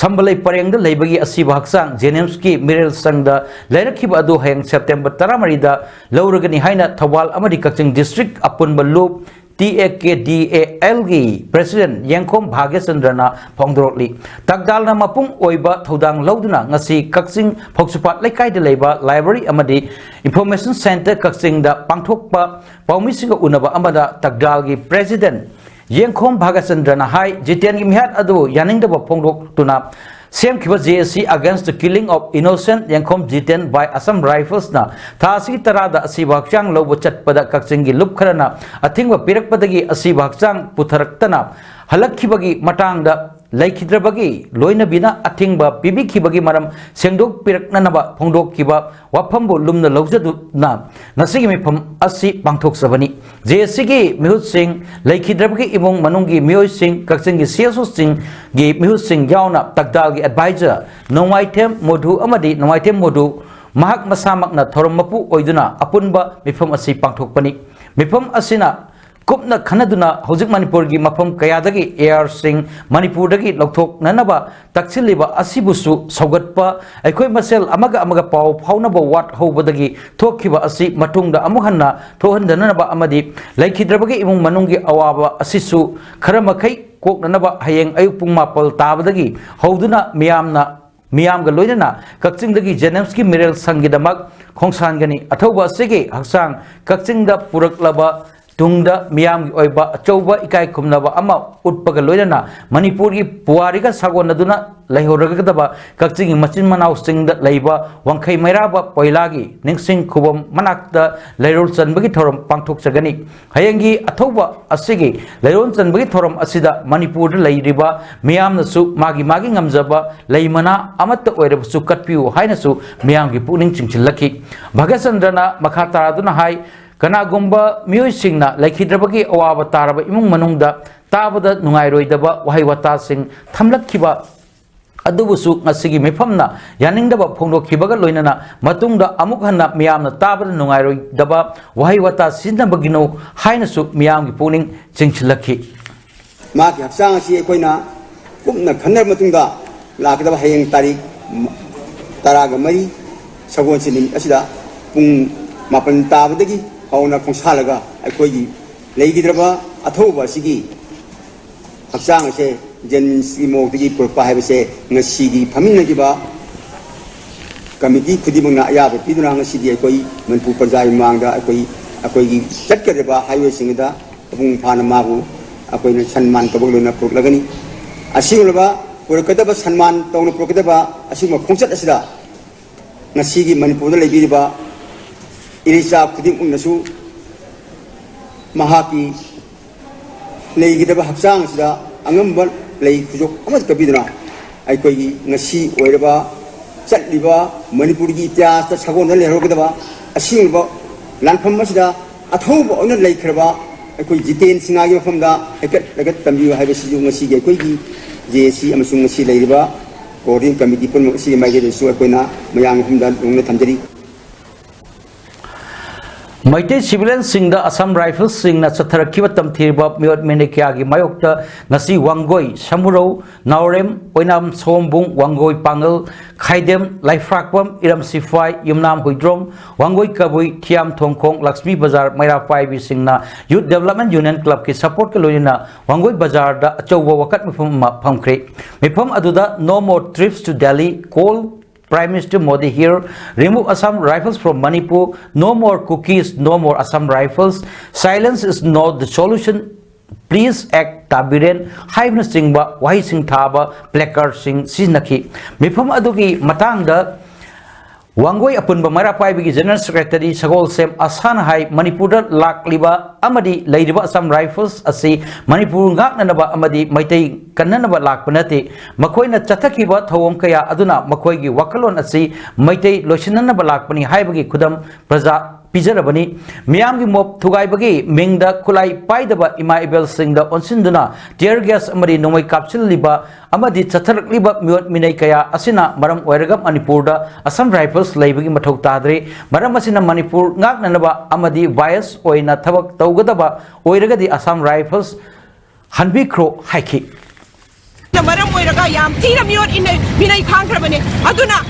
ꯁꯝꯕꯂꯩ ꯄꯔꯦꯡꯗ ꯂꯩꯕꯒꯤ ꯑꯁꯤꯕ ꯍꯛꯆꯥꯡ ꯖꯦꯅꯤꯝꯁꯀꯤ ꯃꯤꯔꯦꯜ ꯁꯪꯗ ꯂꯩꯔꯛꯈꯤꯕ ꯑꯗꯨ ꯍꯌꯦꯡ ꯁꯦꯞꯇꯦꯝꯕꯔ ꯇꯔꯥꯃꯔꯤꯗ ꯂꯧꯔꯒꯅꯤ ꯍꯥꯏꯅ ꯊꯧꯕꯥꯜ ꯑꯃꯗꯤ ꯀꯛꯆꯤꯡ ꯗꯤꯁꯇ꯭ꯔꯤꯛ ꯑꯄꯨꯟꯕ ꯂꯨꯞ T A K D A Lꯒꯤ President ꯌꯦꯡꯈꯣꯝ ꯚꯥꯒ꯭ꯌꯆꯟꯗ꯭ꯔꯅ ꯐꯣꯡꯗꯣꯔꯛꯂꯤ꯫ ꯇꯥꯛꯗꯥꯜꯅ ꯃꯄꯨꯡ ꯑꯣꯏꯕ ꯊꯧꯗꯥꯡ ꯂꯧꯗꯨꯅ ꯉꯁꯤ ꯀꯛꯆꯤꯡ ꯐꯧꯁꯨꯄꯥꯠ ꯂꯩꯀꯥꯏꯗ ꯂꯩꯕ Library ꯑꯃꯗꯤ Information Centre ꯀꯛꯆꯤꯡꯗ ꯄꯥꯡꯊꯣꯛꯄ ꯄꯥꯎꯃꯤꯁꯤꯡꯒ ꯎꯅꯕ ꯑꯃꯗ ꯇꯥꯛꯗꯥꯜꯒꯤ President ꯌꯦꯡꯈꯣꯝ ꯚꯥꯒ꯭ꯌꯆꯟꯗ꯭ꯔꯅ ꯍꯥꯏ, ꯖꯤꯇꯦꯟꯒꯤ ꯃꯤꯍꯥꯠ ꯑꯗꯨ ꯌꯥꯅꯤꯡꯗꯕ ꯐꯣꯡꯗꯣꯛꯇꯨꯅ ꯁꯦꯝꯈꯤꯕ J A C Against the Killing of Innocent Yenkhom Jiten by Assam Riflesꯅ ꯊꯥ ꯑꯁꯤꯒꯤ ꯇꯔꯥꯗ ꯑꯁꯤꯕ ꯍꯛꯆꯥꯡ ꯂꯧꯕ ꯆꯠꯄꯗ ꯀꯛꯆꯤꯡꯒꯤ ꯂꯨꯞ ꯈꯔꯅ ꯑꯊꯤꯡꯕ ꯄꯤꯔꯛꯄꯗꯒꯤ ꯑꯁꯤꯕ ꯍꯛꯆꯥꯡ ꯄꯨꯊꯔꯛꯇꯅ ꯍꯜꯂꯛꯈꯤꯕꯒꯤ ꯃꯇꯥꯡꯗ ꯂꯩꯈꯤꯗ꯭ꯔꯕꯒꯤ ꯂꯣꯏꯅꯕꯤꯅ ꯑꯊꯤꯡꯕ ꯄꯤꯕꯤꯈꯤꯕꯒꯤ ꯃꯔꯝ ꯁꯦꯡꯗꯣꯛꯄꯤꯔꯛꯅꯅꯕ ꯐꯣꯡꯗꯣꯛꯈꯤꯕ ꯋꯥꯐꯝꯕꯨ ꯂꯨꯝꯅ ꯂꯧꯖꯗꯨꯅ ꯉꯁꯤꯒꯤ ꯃꯤꯐꯝ ꯑꯁꯤ ꯄꯥꯡꯊꯣꯛꯆꯕꯅꯤ꯫ J A Cꯒꯤ ꯃꯤꯍꯨꯠꯁꯤꯡ, ꯂꯩꯈꯤꯗ꯭ꯔꯕꯒꯤ ꯏꯃꯨꯡ ꯃꯅꯨꯡꯒꯤ ꯃꯤꯑꯣꯏꯁꯤꯡ, ꯀꯛꯆꯤꯡꯒꯤ C S Oꯁꯤꯡꯒꯤ ꯃꯤꯍꯨꯠꯁꯤꯡ ꯌꯥꯎꯅ ꯇꯥꯛꯗꯥꯜꯒꯤ advisor ꯅꯣꯡꯃꯥꯏꯊꯦꯝ ꯃꯣꯙꯨ ꯑꯃꯗꯤ ꯅꯣꯡꯃꯥꯏꯊꯦꯝ ꯃꯣꯙꯨ ꯃꯍꯥꯛ ꯃꯁꯥꯃꯛꯅ ꯊꯧꯔꯝ ꯃꯄꯨ ꯑꯣꯏꯗꯨꯅ ꯑꯄꯨꯟꯕ ꯃꯤꯐꯝ ꯑꯁꯤ ꯄꯥꯡꯊꯣꯛꯄꯅꯤ꯫ ꯃꯤꯐꯝ ꯑꯁꯤꯅ ꯀꯨꯞꯅ ꯈꯟꯅꯗꯨꯅ ꯍꯧꯖꯤꯛ ꯃꯅꯤꯄꯨꯔꯒꯤ ꯃꯐꯝ ꯀꯌꯥꯗꯒꯤ ARꯁꯤꯡ ꯃꯅꯤꯄꯨꯔꯗꯒꯤ ꯂꯧꯊꯣꯛꯅꯅꯕ ꯇꯛꯁꯤꯜꯂꯤꯕ ꯑꯁꯤꯕꯨꯁꯨ ꯁꯧꯒꯠꯄ, ꯑꯩꯈꯣꯏ ꯃꯁꯦꯜ ꯑꯃꯒ ꯑꯃꯒ ꯄꯥꯎ ꯐꯥꯎꯅꯕ ꯋꯥꯠꯍꯧꯕꯗꯒꯤ ꯊꯣꯛꯈꯤꯕ ꯑꯁꯤ ꯃꯇꯨꯡꯗ ꯑꯃꯨꯛ ꯍꯟꯅ ꯊꯣꯛꯍꯟꯗꯅꯕ ꯑꯃꯗꯤ ꯂꯩꯈꯤꯗ꯭ꯔꯕꯒꯤ ꯏꯃꯨꯡ ꯃꯅꯨꯡꯒꯤ ꯑꯋꯥꯕ ꯑꯁꯤꯁꯨ ꯈꯔ ꯃꯈꯩ ꯀꯣꯛꯅꯅꯕ ꯍꯌꯦꯡ ꯑꯌꯨꯛ ꯄꯨꯡ ꯃꯥꯄꯜ ꯇꯥꯕꯗꯒꯤ ꯍꯧꯗꯨꯅ ꯃꯤꯌꯥꯝꯅ, ꯃꯤꯌꯥꯝꯒ ꯂꯣꯏꯅꯅ ꯀꯛꯆꯤꯡꯗꯒꯤ JNIMSꯀꯤ ꯃꯤꯔꯦꯜ ꯁꯪꯒꯤꯗꯃꯛ ꯈꯣꯡꯁꯥꯟꯒꯅꯤ꯫ ꯑꯊꯧꯕ ꯑꯁꯤꯒꯤ ꯍꯛꯆꯥꯡ ꯀꯛꯆꯤꯡꯗ ꯄꯨꯔꯛꯂꯕ ꯇꯨꯡꯗ ꯃꯤꯌꯥꯝꯒꯤ ꯑꯣꯏꯕ ꯑꯆꯧꯕ ꯏꯀꯥꯏ ꯈꯨꯝꯅꯕ ꯑꯃ ꯎꯠꯄꯒ ꯂꯣꯏꯅꯅ ꯃꯅꯤꯄꯨꯔꯒꯤ ꯄꯨꯋꯥꯔꯤꯒ ꯁꯥꯒꯣꯟꯅꯗꯨꯅ ꯂꯩꯍꯧꯔꯒꯗꯕ ꯀꯛꯆꯤꯡꯒꯤ ꯃꯆꯤꯟ ꯃꯅꯥꯎꯁꯤꯡꯗ ꯂꯩꯕ ꯋꯥꯡꯈꯩ ꯃꯩꯔꯥꯕ ꯄꯣꯏꯂꯥꯒꯤ ꯅꯤꯡꯁꯤꯡ ꯈꯨꯕꯝ ꯃꯅꯥꯛꯇ ꯂꯩꯔꯣꯜ ꯆꯟꯕꯒꯤ ꯊꯧꯔꯝ ꯄꯥꯡꯊꯣꯛꯆꯒꯅꯤ꯫ ꯍꯌꯦꯡꯒꯤ ꯑꯊꯧꯕ ꯑꯁꯤꯒꯤ ꯂꯩꯔꯣꯜ ꯆꯟꯕꯒꯤ ꯊꯧꯔꯝ ꯑꯁꯤꯗ ꯃꯅꯤꯄꯨꯔꯗ ꯂꯩꯔꯤꯕ ꯃꯤꯌꯥꯝꯅꯁꯨ ꯃꯥꯒꯤ ꯃꯥꯒꯤ ꯉꯝꯖꯕ ꯂꯩ ꯃꯅꯥ ꯑꯃꯠꯇ ꯑꯣꯏꯔꯕꯁꯨ ꯀꯠꯄꯤꯌꯨ ꯍꯥꯏꯅꯁꯨ ꯃꯤꯌꯥꯝꯒꯤ ꯄꯨꯛꯅꯤꯡ ꯆꯤꯡꯁꯤꯜꯂꯛꯈꯤ꯫ ꯚꯒꯠꯆꯟꯗ꯭ꯔꯅ ꯃꯈꯥ ꯇꯥꯔꯗꯨꯅ ꯍꯥꯏ, ꯀꯅꯥꯒꯨꯝꯕ ꯃꯤꯑꯣꯏꯁꯤꯡꯅ ꯂꯩꯈꯤꯗ꯭ꯔꯕꯒꯤ ꯑꯋꯥꯕ ꯇꯥꯔꯕ ꯏꯃꯨꯡ ꯃꯅꯨꯡꯗ ꯇꯥꯕꯗ ꯅꯨꯡꯉꯥꯏꯔꯣꯏꯗꯕ ꯋꯥꯍꯩ ꯋꯥꯇꯥꯁꯤꯡ ꯊꯝꯂꯛꯈꯤꯕ ꯑꯗꯨꯕꯨꯁꯨ ꯉꯁꯤꯒꯤ ꯃꯤꯐꯝꯅ ꯌꯥꯅꯤꯡꯗꯕ ꯐꯣꯡꯗꯣꯛꯈꯤꯕꯒ ꯂꯣꯏꯅꯅ ꯃꯇꯨꯡꯗ ꯑꯃꯨꯛ ꯍꯟꯅ ꯃꯤꯌꯥꯝꯅ ꯇꯥꯕꯗ ꯅꯨꯡꯉꯥꯏꯔꯣꯏꯗꯕ ꯋꯥꯍꯩ ꯋꯥꯇꯥ ꯁꯤꯖꯤꯟꯅꯕꯒꯤꯅꯣ ꯍꯥꯏꯅꯁꯨ ꯃꯤꯌꯥꯝꯒꯤ ꯄꯨꯛꯅꯤꯡ ꯆꯤꯡꯁꯤꯜꯂꯛꯈꯤ꯫ ꯃꯍꯥꯛꯀꯤ ꯍꯛꯆꯥꯡ ꯑꯁꯤ ꯑꯩꯈꯣꯏꯅ ꯀꯨꯞꯅ ꯈꯟꯅꯔꯕ ꯃꯇꯨꯡꯗ ꯂꯥꯛꯀꯗꯕ ꯍꯌꯦꯡ ꯇꯥꯔꯤꯛ ꯇꯔꯥꯒ ꯃꯔꯤ ꯁꯒꯣꯜꯁꯦꯟ ꯅꯨꯃꯤꯠ ꯑꯁꯤꯗ ꯄꯨꯡ ꯃꯥꯄꯟ ꯇꯥꯕꯗꯒꯤ ꯍꯧꯅ ꯈꯣꯡꯁꯥꯜꯂꯒ ꯑꯩꯈꯣꯏꯒꯤ ꯂꯩꯈꯤꯗ꯭ꯔꯕ ꯑꯊꯧꯕ ꯑꯁꯤꯒꯤ ꯍꯛꯆꯥꯡ ꯑꯁꯦ JNIMSꯀꯤ ꯃꯣꯔꯒꯇꯒꯤ ꯄꯨꯔꯛꯄ ꯍꯥꯏꯕꯁꯦ ꯉꯁꯤꯒꯤ ꯐꯝꯃꯤꯟꯅꯈꯤꯕ ꯀꯃꯤꯇꯤ ꯈꯨꯗꯤꯡꯃꯛꯅ ꯑꯌꯥꯕ ꯄꯤꯗꯨꯅ ꯉꯁꯤꯗꯤ ꯑꯩꯈꯣꯏ ꯃꯅꯤꯄꯨꯔ ꯄ꯭ꯔꯖꯥꯒꯤ ꯃꯃꯥꯡꯗ ꯑꯩꯈꯣꯏ, ꯑꯩꯈꯣꯏꯒꯤ ꯆꯠꯀꯗꯕ highwayꯁꯤꯡ ꯑꯗ ꯃꯄꯨꯡ ꯐꯥꯅ ꯃꯥꯕꯨ ꯑꯩꯈꯣꯏꯅ ꯁꯟꯃꯥꯟ ꯇꯧꯕꯒ ꯂꯣꯏꯅꯅ ꯄꯨꯔꯛꯂꯒꯅꯤ꯫ ꯑꯁꯤꯒꯨꯝꯂꯕ ꯄꯨꯔꯛꯀꯗꯕ ꯁꯟꯃꯥꯟ ꯇꯧꯅ ꯄꯨꯔꯛꯀꯗꯕ ꯑꯁꯤꯒꯨꯝꯕ ꯈꯣꯡꯆꯠ ꯑꯁꯤꯗ ꯉꯁꯤꯒꯤ ꯃꯅꯤꯄꯨꯔꯗ ꯂꯩꯕꯤꯔꯤꯕ ꯏꯔꯩꯆꯥ ꯈꯨꯗꯤꯡꯃꯛꯅꯁꯨ ꯃꯍꯥꯛꯀꯤ ꯂꯩꯒꯗꯕ ꯍꯛꯆꯥꯡ ꯑꯁꯤꯗ ꯑꯉꯝꯕ ꯂꯩ ꯈꯨꯖꯣꯞ ꯑꯃ ꯀꯠꯄꯤꯗꯨꯅ ꯑꯩꯈꯣꯏꯒꯤ ꯉꯁꯤ ꯑꯣꯏꯔꯕ ꯆꯠꯂꯤꯕ ꯃꯅꯤꯄꯨꯔꯒꯤ ꯏꯇꯤꯍꯥꯁꯇ ꯁꯥꯒꯣꯟꯗ ꯂꯩꯍꯧꯔꯒꯗꯕ ꯑꯁꯤꯒꯨꯝꯕ ꯂꯥꯟꯐꯝ ꯑꯁꯤꯗ ꯑꯊꯧꯕ ꯑꯣꯏꯅ ꯂꯩꯈ꯭ꯔꯕ ꯑꯩꯈꯣꯏ ꯖꯤꯇꯦꯟ ꯁꯤꯡꯍꯒꯤ ꯃꯐꯝꯗ ꯍꯥꯏꯐꯦꯠ ꯍꯥꯏꯐꯦꯠ ꯇꯝꯕꯤꯌꯨ ꯍꯥꯏꯕꯁꯤꯁꯨ ꯉꯁꯤꯒꯤ ꯑꯩꯈꯣꯏꯒꯤ JAC ꯑꯃꯁꯨꯡ ꯉꯁꯤ ꯂꯩꯔꯤꯕ coordinating committee ꯄꯨꯝꯅꯃꯛ ꯑꯁꯤꯒꯤ ꯃꯥꯏꯀꯩꯗꯁꯨ ꯑꯩꯈꯣꯏꯅ ꯃꯌꯥꯝꯒꯤ ꯃꯐꯝꯗ ꯅꯧꯅ ꯊꯝꯖꯔꯤ꯫ ꯃꯩꯇꯩ ꯁꯤꯚꯤꯂꯤꯌꯟꯁꯤꯡꯗ ꯑꯁꯥꯝ ꯔꯥꯏꯐꯜꯁꯁꯤꯡꯅ ꯆꯠꯊꯔꯛꯈꯤꯕ ꯇꯝꯊꯤꯔꯕ ꯃꯤꯑꯣꯠ ꯃꯤꯅꯩ ꯀꯌꯥꯒꯤ ꯃꯥꯌꯣꯛꯇ ꯉꯁꯤ ꯋꯥꯡꯒꯣꯏ, ꯁꯃꯨꯔꯧ, ꯅꯥꯎꯔꯦꯝ, ꯑꯣꯏꯅꯥꯝ, ꯁꯑꯣꯝꯕꯨꯡ, ꯋꯥꯡꯒꯣꯏ ꯄꯥꯡꯒꯜ, ꯈꯥꯏꯗꯦꯝ, ꯂꯥꯏꯐ꯭ꯔꯥꯛꯄꯝ, ꯏꯔꯝ ꯁꯤꯐꯥꯏ, ꯌꯨꯝꯅꯥꯝ ꯍꯨꯏꯗ꯭ꯔꯣꯝ, ꯋꯥꯡꯒꯣꯏ ꯀꯕꯨꯏ, ꯊꯤꯌꯥꯝ ꯊꯣꯡꯈꯣꯡ, ꯂꯛꯁꯃꯤ ꯕꯖꯥꯔ ꯃꯩꯔꯥ ꯄꯥꯏꯕꯤꯁꯤꯡꯅ Youth Development Union Clubꯀꯤ supportꯀ ꯂꯣꯏꯅꯅ ꯋꯥꯡꯒꯣꯏ ꯕꯖꯥꯔꯗ ꯑꯆꯧꯕ ꯋꯥꯀꯠ ꯃꯤꯐꯝ ꯑꯃ ꯐꯝꯈ꯭ꯔꯦ꯫ ꯃꯤꯐꯝ ꯑꯗꯨꯗ "No more trips to Delhi", "Call Prime Minister Modi here", "Remove Assam Rifles from Manipur", "No more Kukis, no more Assam Rifles", "Silence is not the solution", "Please act, Tabiren" ꯍꯥꯏꯕꯅꯆꯤꯡꯕ ꯋꯥꯍꯩꯁꯤꯡ ꯊꯥꯕ placardꯁꯤꯡ ꯁꯤꯖꯤꯟꯅꯈꯤ꯫ ꯃꯤꯐꯝ ꯑꯗꯨꯒꯤ ꯃꯇꯥꯡꯗ ꯋꯥꯡꯒꯣꯏ ꯑꯄꯨꯟꯕ ꯃꯩꯔꯥ ꯄꯥꯏꯕꯒꯤ General Secretary ꯁꯒꯣꯜꯁꯦꯝ ꯑꯁꯥꯟ ꯍꯥꯏ, ꯃꯅꯤꯄꯨꯔꯗ ꯂꯥꯛꯂꯤꯕ ꯑꯃꯗꯤ ꯂꯩꯔꯤꯕ Assam Rifles ꯑꯁꯤ ꯃꯅꯤꯄꯨꯔ ꯉꯥꯛꯅꯅꯕ ꯑꯃꯗꯤ ꯃꯩꯇꯩ ꯀꯟꯅꯅꯕ ꯂꯥꯛꯄ ꯅꯠꯇꯦ꯫ ꯃꯈꯣꯏꯅ ꯆꯠꯊꯈꯤꯕ ꯊꯧꯑꯣꯡ ꯀꯌꯥ ꯑꯗꯨꯅ ꯃꯈꯣꯏꯒꯤ ꯋꯥꯈꯜꯂꯣꯟ ꯑꯁꯤ ꯃꯩꯇꯩ ꯂꯣꯏꯁꯤꯟꯅꯅꯕ ꯂꯥꯛꯄꯅꯤ ꯍꯥꯏꯕꯒꯤ ꯈꯨꯗꯝ ꯄ꯭ꯔꯖꯥ ꯄꯤꯖꯔꯕꯅꯤ꯫ ꯃꯤꯌꯥꯝꯒꯤ ꯃꯣꯞ ꯊꯨꯒꯥꯏꯕꯒꯤ ꯃꯤꯡꯗ ꯈꯨꯠꯂꯥꯏ ꯄꯥꯏꯗꯕ ꯏꯃꯥ ꯏꯕꯦꯜꯁꯤꯡꯗ ꯑꯣꯟꯁꯤꯟꯗꯨꯅ tear gas ꯑꯃꯗꯤ ꯅꯣꯡꯃꯩ ꯀꯥꯞꯁꯤꯜꯂꯤꯕ ꯑꯃꯗꯤ ꯆꯠꯊꯔꯛꯂꯤꯕ ꯃꯤꯑꯣꯠ ꯃꯤꯅꯩ ꯀꯌꯥ ꯑꯁꯤꯅ ꯃꯔꯝ ꯑꯣꯏꯔꯒ ꯃꯅꯤꯄꯨꯔꯗ Assam Rifles ꯂꯩꯕꯒꯤ ꯃꯊꯧ ꯇꯥꯗ꯭ꯔꯦ꯫ ꯃꯔꯝ ꯑꯁꯤꯅ ꯃꯅꯤꯄꯨꯔ ꯉꯥꯛꯅꯅꯕ ꯑꯃꯗꯤ bias ꯑꯣꯏꯅ ꯊꯕꯛ ꯇꯧꯒꯗꯕ ꯑꯣꯏꯔꯒꯗꯤ Assam Rifles ꯍꯟꯕꯤꯈ꯭ꯔꯣ ꯍꯥꯏꯈꯤ꯫ ꯃꯔꯝ ꯑꯣꯏꯔꯒ ꯌꯥꯝ ꯊꯤꯅ ꯃꯤꯑꯣꯠ ꯏꯅꯩ ꯃꯤꯅꯩ ꯈꯥꯡꯈ꯭ꯔꯕꯅꯦ꯫ ꯑꯗꯨꯅ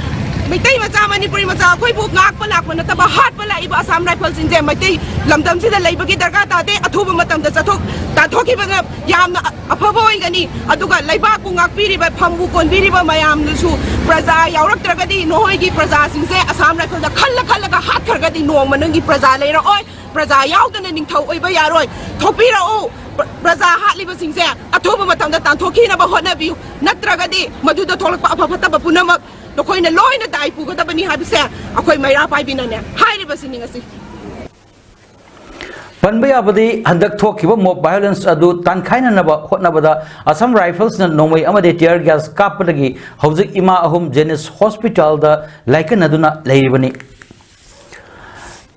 ꯃꯩꯇꯩ ꯃꯆꯥ, ꯃꯅꯤꯄꯨꯔꯤ ꯃꯆꯥ ꯑꯩꯈꯣꯏꯕꯨ ꯉꯥꯛꯄ ꯂꯥꯛꯄ ꯅꯠꯇꯕ, ꯍꯥꯠꯄ ꯂꯥꯛꯏꯕ Assam Riflesꯁꯤꯡꯁꯦ ꯃꯩꯇꯩ ꯂꯝꯗꯝꯁꯤꯗ ꯂꯩꯕꯒꯤ ꯗꯔꯀꯥꯔ ꯇꯥꯗꯦ꯫ ꯑꯊꯨꯕ ꯃꯇꯝꯗ ꯆꯠꯊꯣꯛ ꯇꯥꯟꯊꯣꯛꯈꯤꯕꯅ ꯌꯥꯝꯅ ꯑꯐꯕ ꯑꯣꯏꯒꯅꯤ꯫ ꯑꯗꯨꯒ ꯂꯩꯕꯥꯛꯄꯨ ꯉꯥꯛꯄꯤꯔꯤꯕ, ꯐꯝꯕꯨ ꯀꯣꯟꯕꯤꯔꯤꯕ ꯃꯌꯥꯝꯗꯨꯁꯨ ꯄ꯭ꯔꯖꯥ ꯌꯥꯎꯔꯛꯇ꯭ꯔꯒꯗꯤ, ꯅꯈꯣꯏꯒꯤ ꯄ꯭ꯔꯖꯥꯁꯤꯡꯁꯦ Assam Riflesꯗ ꯈꯜꯂ ꯈꯜꯂꯒ ꯍꯥꯠꯈ꯭ꯔꯒꯗꯤ ꯅꯣꯡꯃ ꯅꯪꯒꯤ ꯄ꯭ꯔꯖꯥ ꯂꯩꯔꯛꯑꯣꯏ꯫ ꯄ꯭ꯔꯖꯥ ꯌꯥꯎꯗꯅ ꯅꯤꯡꯊꯧ ꯑꯣꯏꯕ ꯌꯥꯔꯣꯏ꯫ ꯊꯣꯛꯄꯤꯔꯛꯎ꯫ ꯄ꯭ꯔ-, ꯄ꯭ꯔꯖꯥ ꯍꯥꯠꯂꯤꯕꯁꯤꯡꯁꯦ ꯑꯊꯨꯕ ꯃꯇꯝꯗ ꯇꯥꯟꯊꯣꯛꯈꯤꯅꯕ ꯍꯣꯠꯅꯕꯤꯌꯨ꯫ ꯅꯠꯇ꯭ꯔꯒꯗꯤ ꯃꯗꯨꯗ ꯊꯣꯛꯂꯛꯄ ꯑꯐ ꯐꯠꯇꯕ ꯄꯨꯝꯅꯃꯛ ꯅꯈꯣꯏꯅ ꯂꯣꯏꯅ ꯗꯥꯏ ꯄꯨꯒꯗꯕꯅꯤ ꯍꯥꯏꯕꯁꯦ ꯑꯩꯈꯣꯏ ꯃꯩꯔꯥ ꯄꯥꯏꯕꯤꯅꯅꯦ ꯍꯥꯏꯔꯤꯕꯁꯤꯅꯤ ꯉꯁꯤ꯫ ꯄꯟꯕ ꯌꯥꯕꯗꯤ, ꯍꯟꯗꯛ ꯊꯣꯛꯈꯤꯕ mob violence ꯑꯗꯨ ꯇꯥꯟꯈꯥꯏꯅꯅꯕ ꯍꯣꯠꯅꯕꯗ Assam Riflesꯅ ꯅꯣꯡꯃꯩ ꯑꯃꯗꯤ tear gas ꯀꯥꯞꯄꯗꯒꯤ ꯍꯧꯖꯤꯛ ꯏꯃꯥ ꯑꯍꯨꯝ Jenimsꯍꯣꯁꯄꯤꯇꯥꯜꯗ ꯂꯥꯏꯀꯠꯅꯗꯨꯅ ꯂꯩꯔꯤꯕꯅꯤ꯫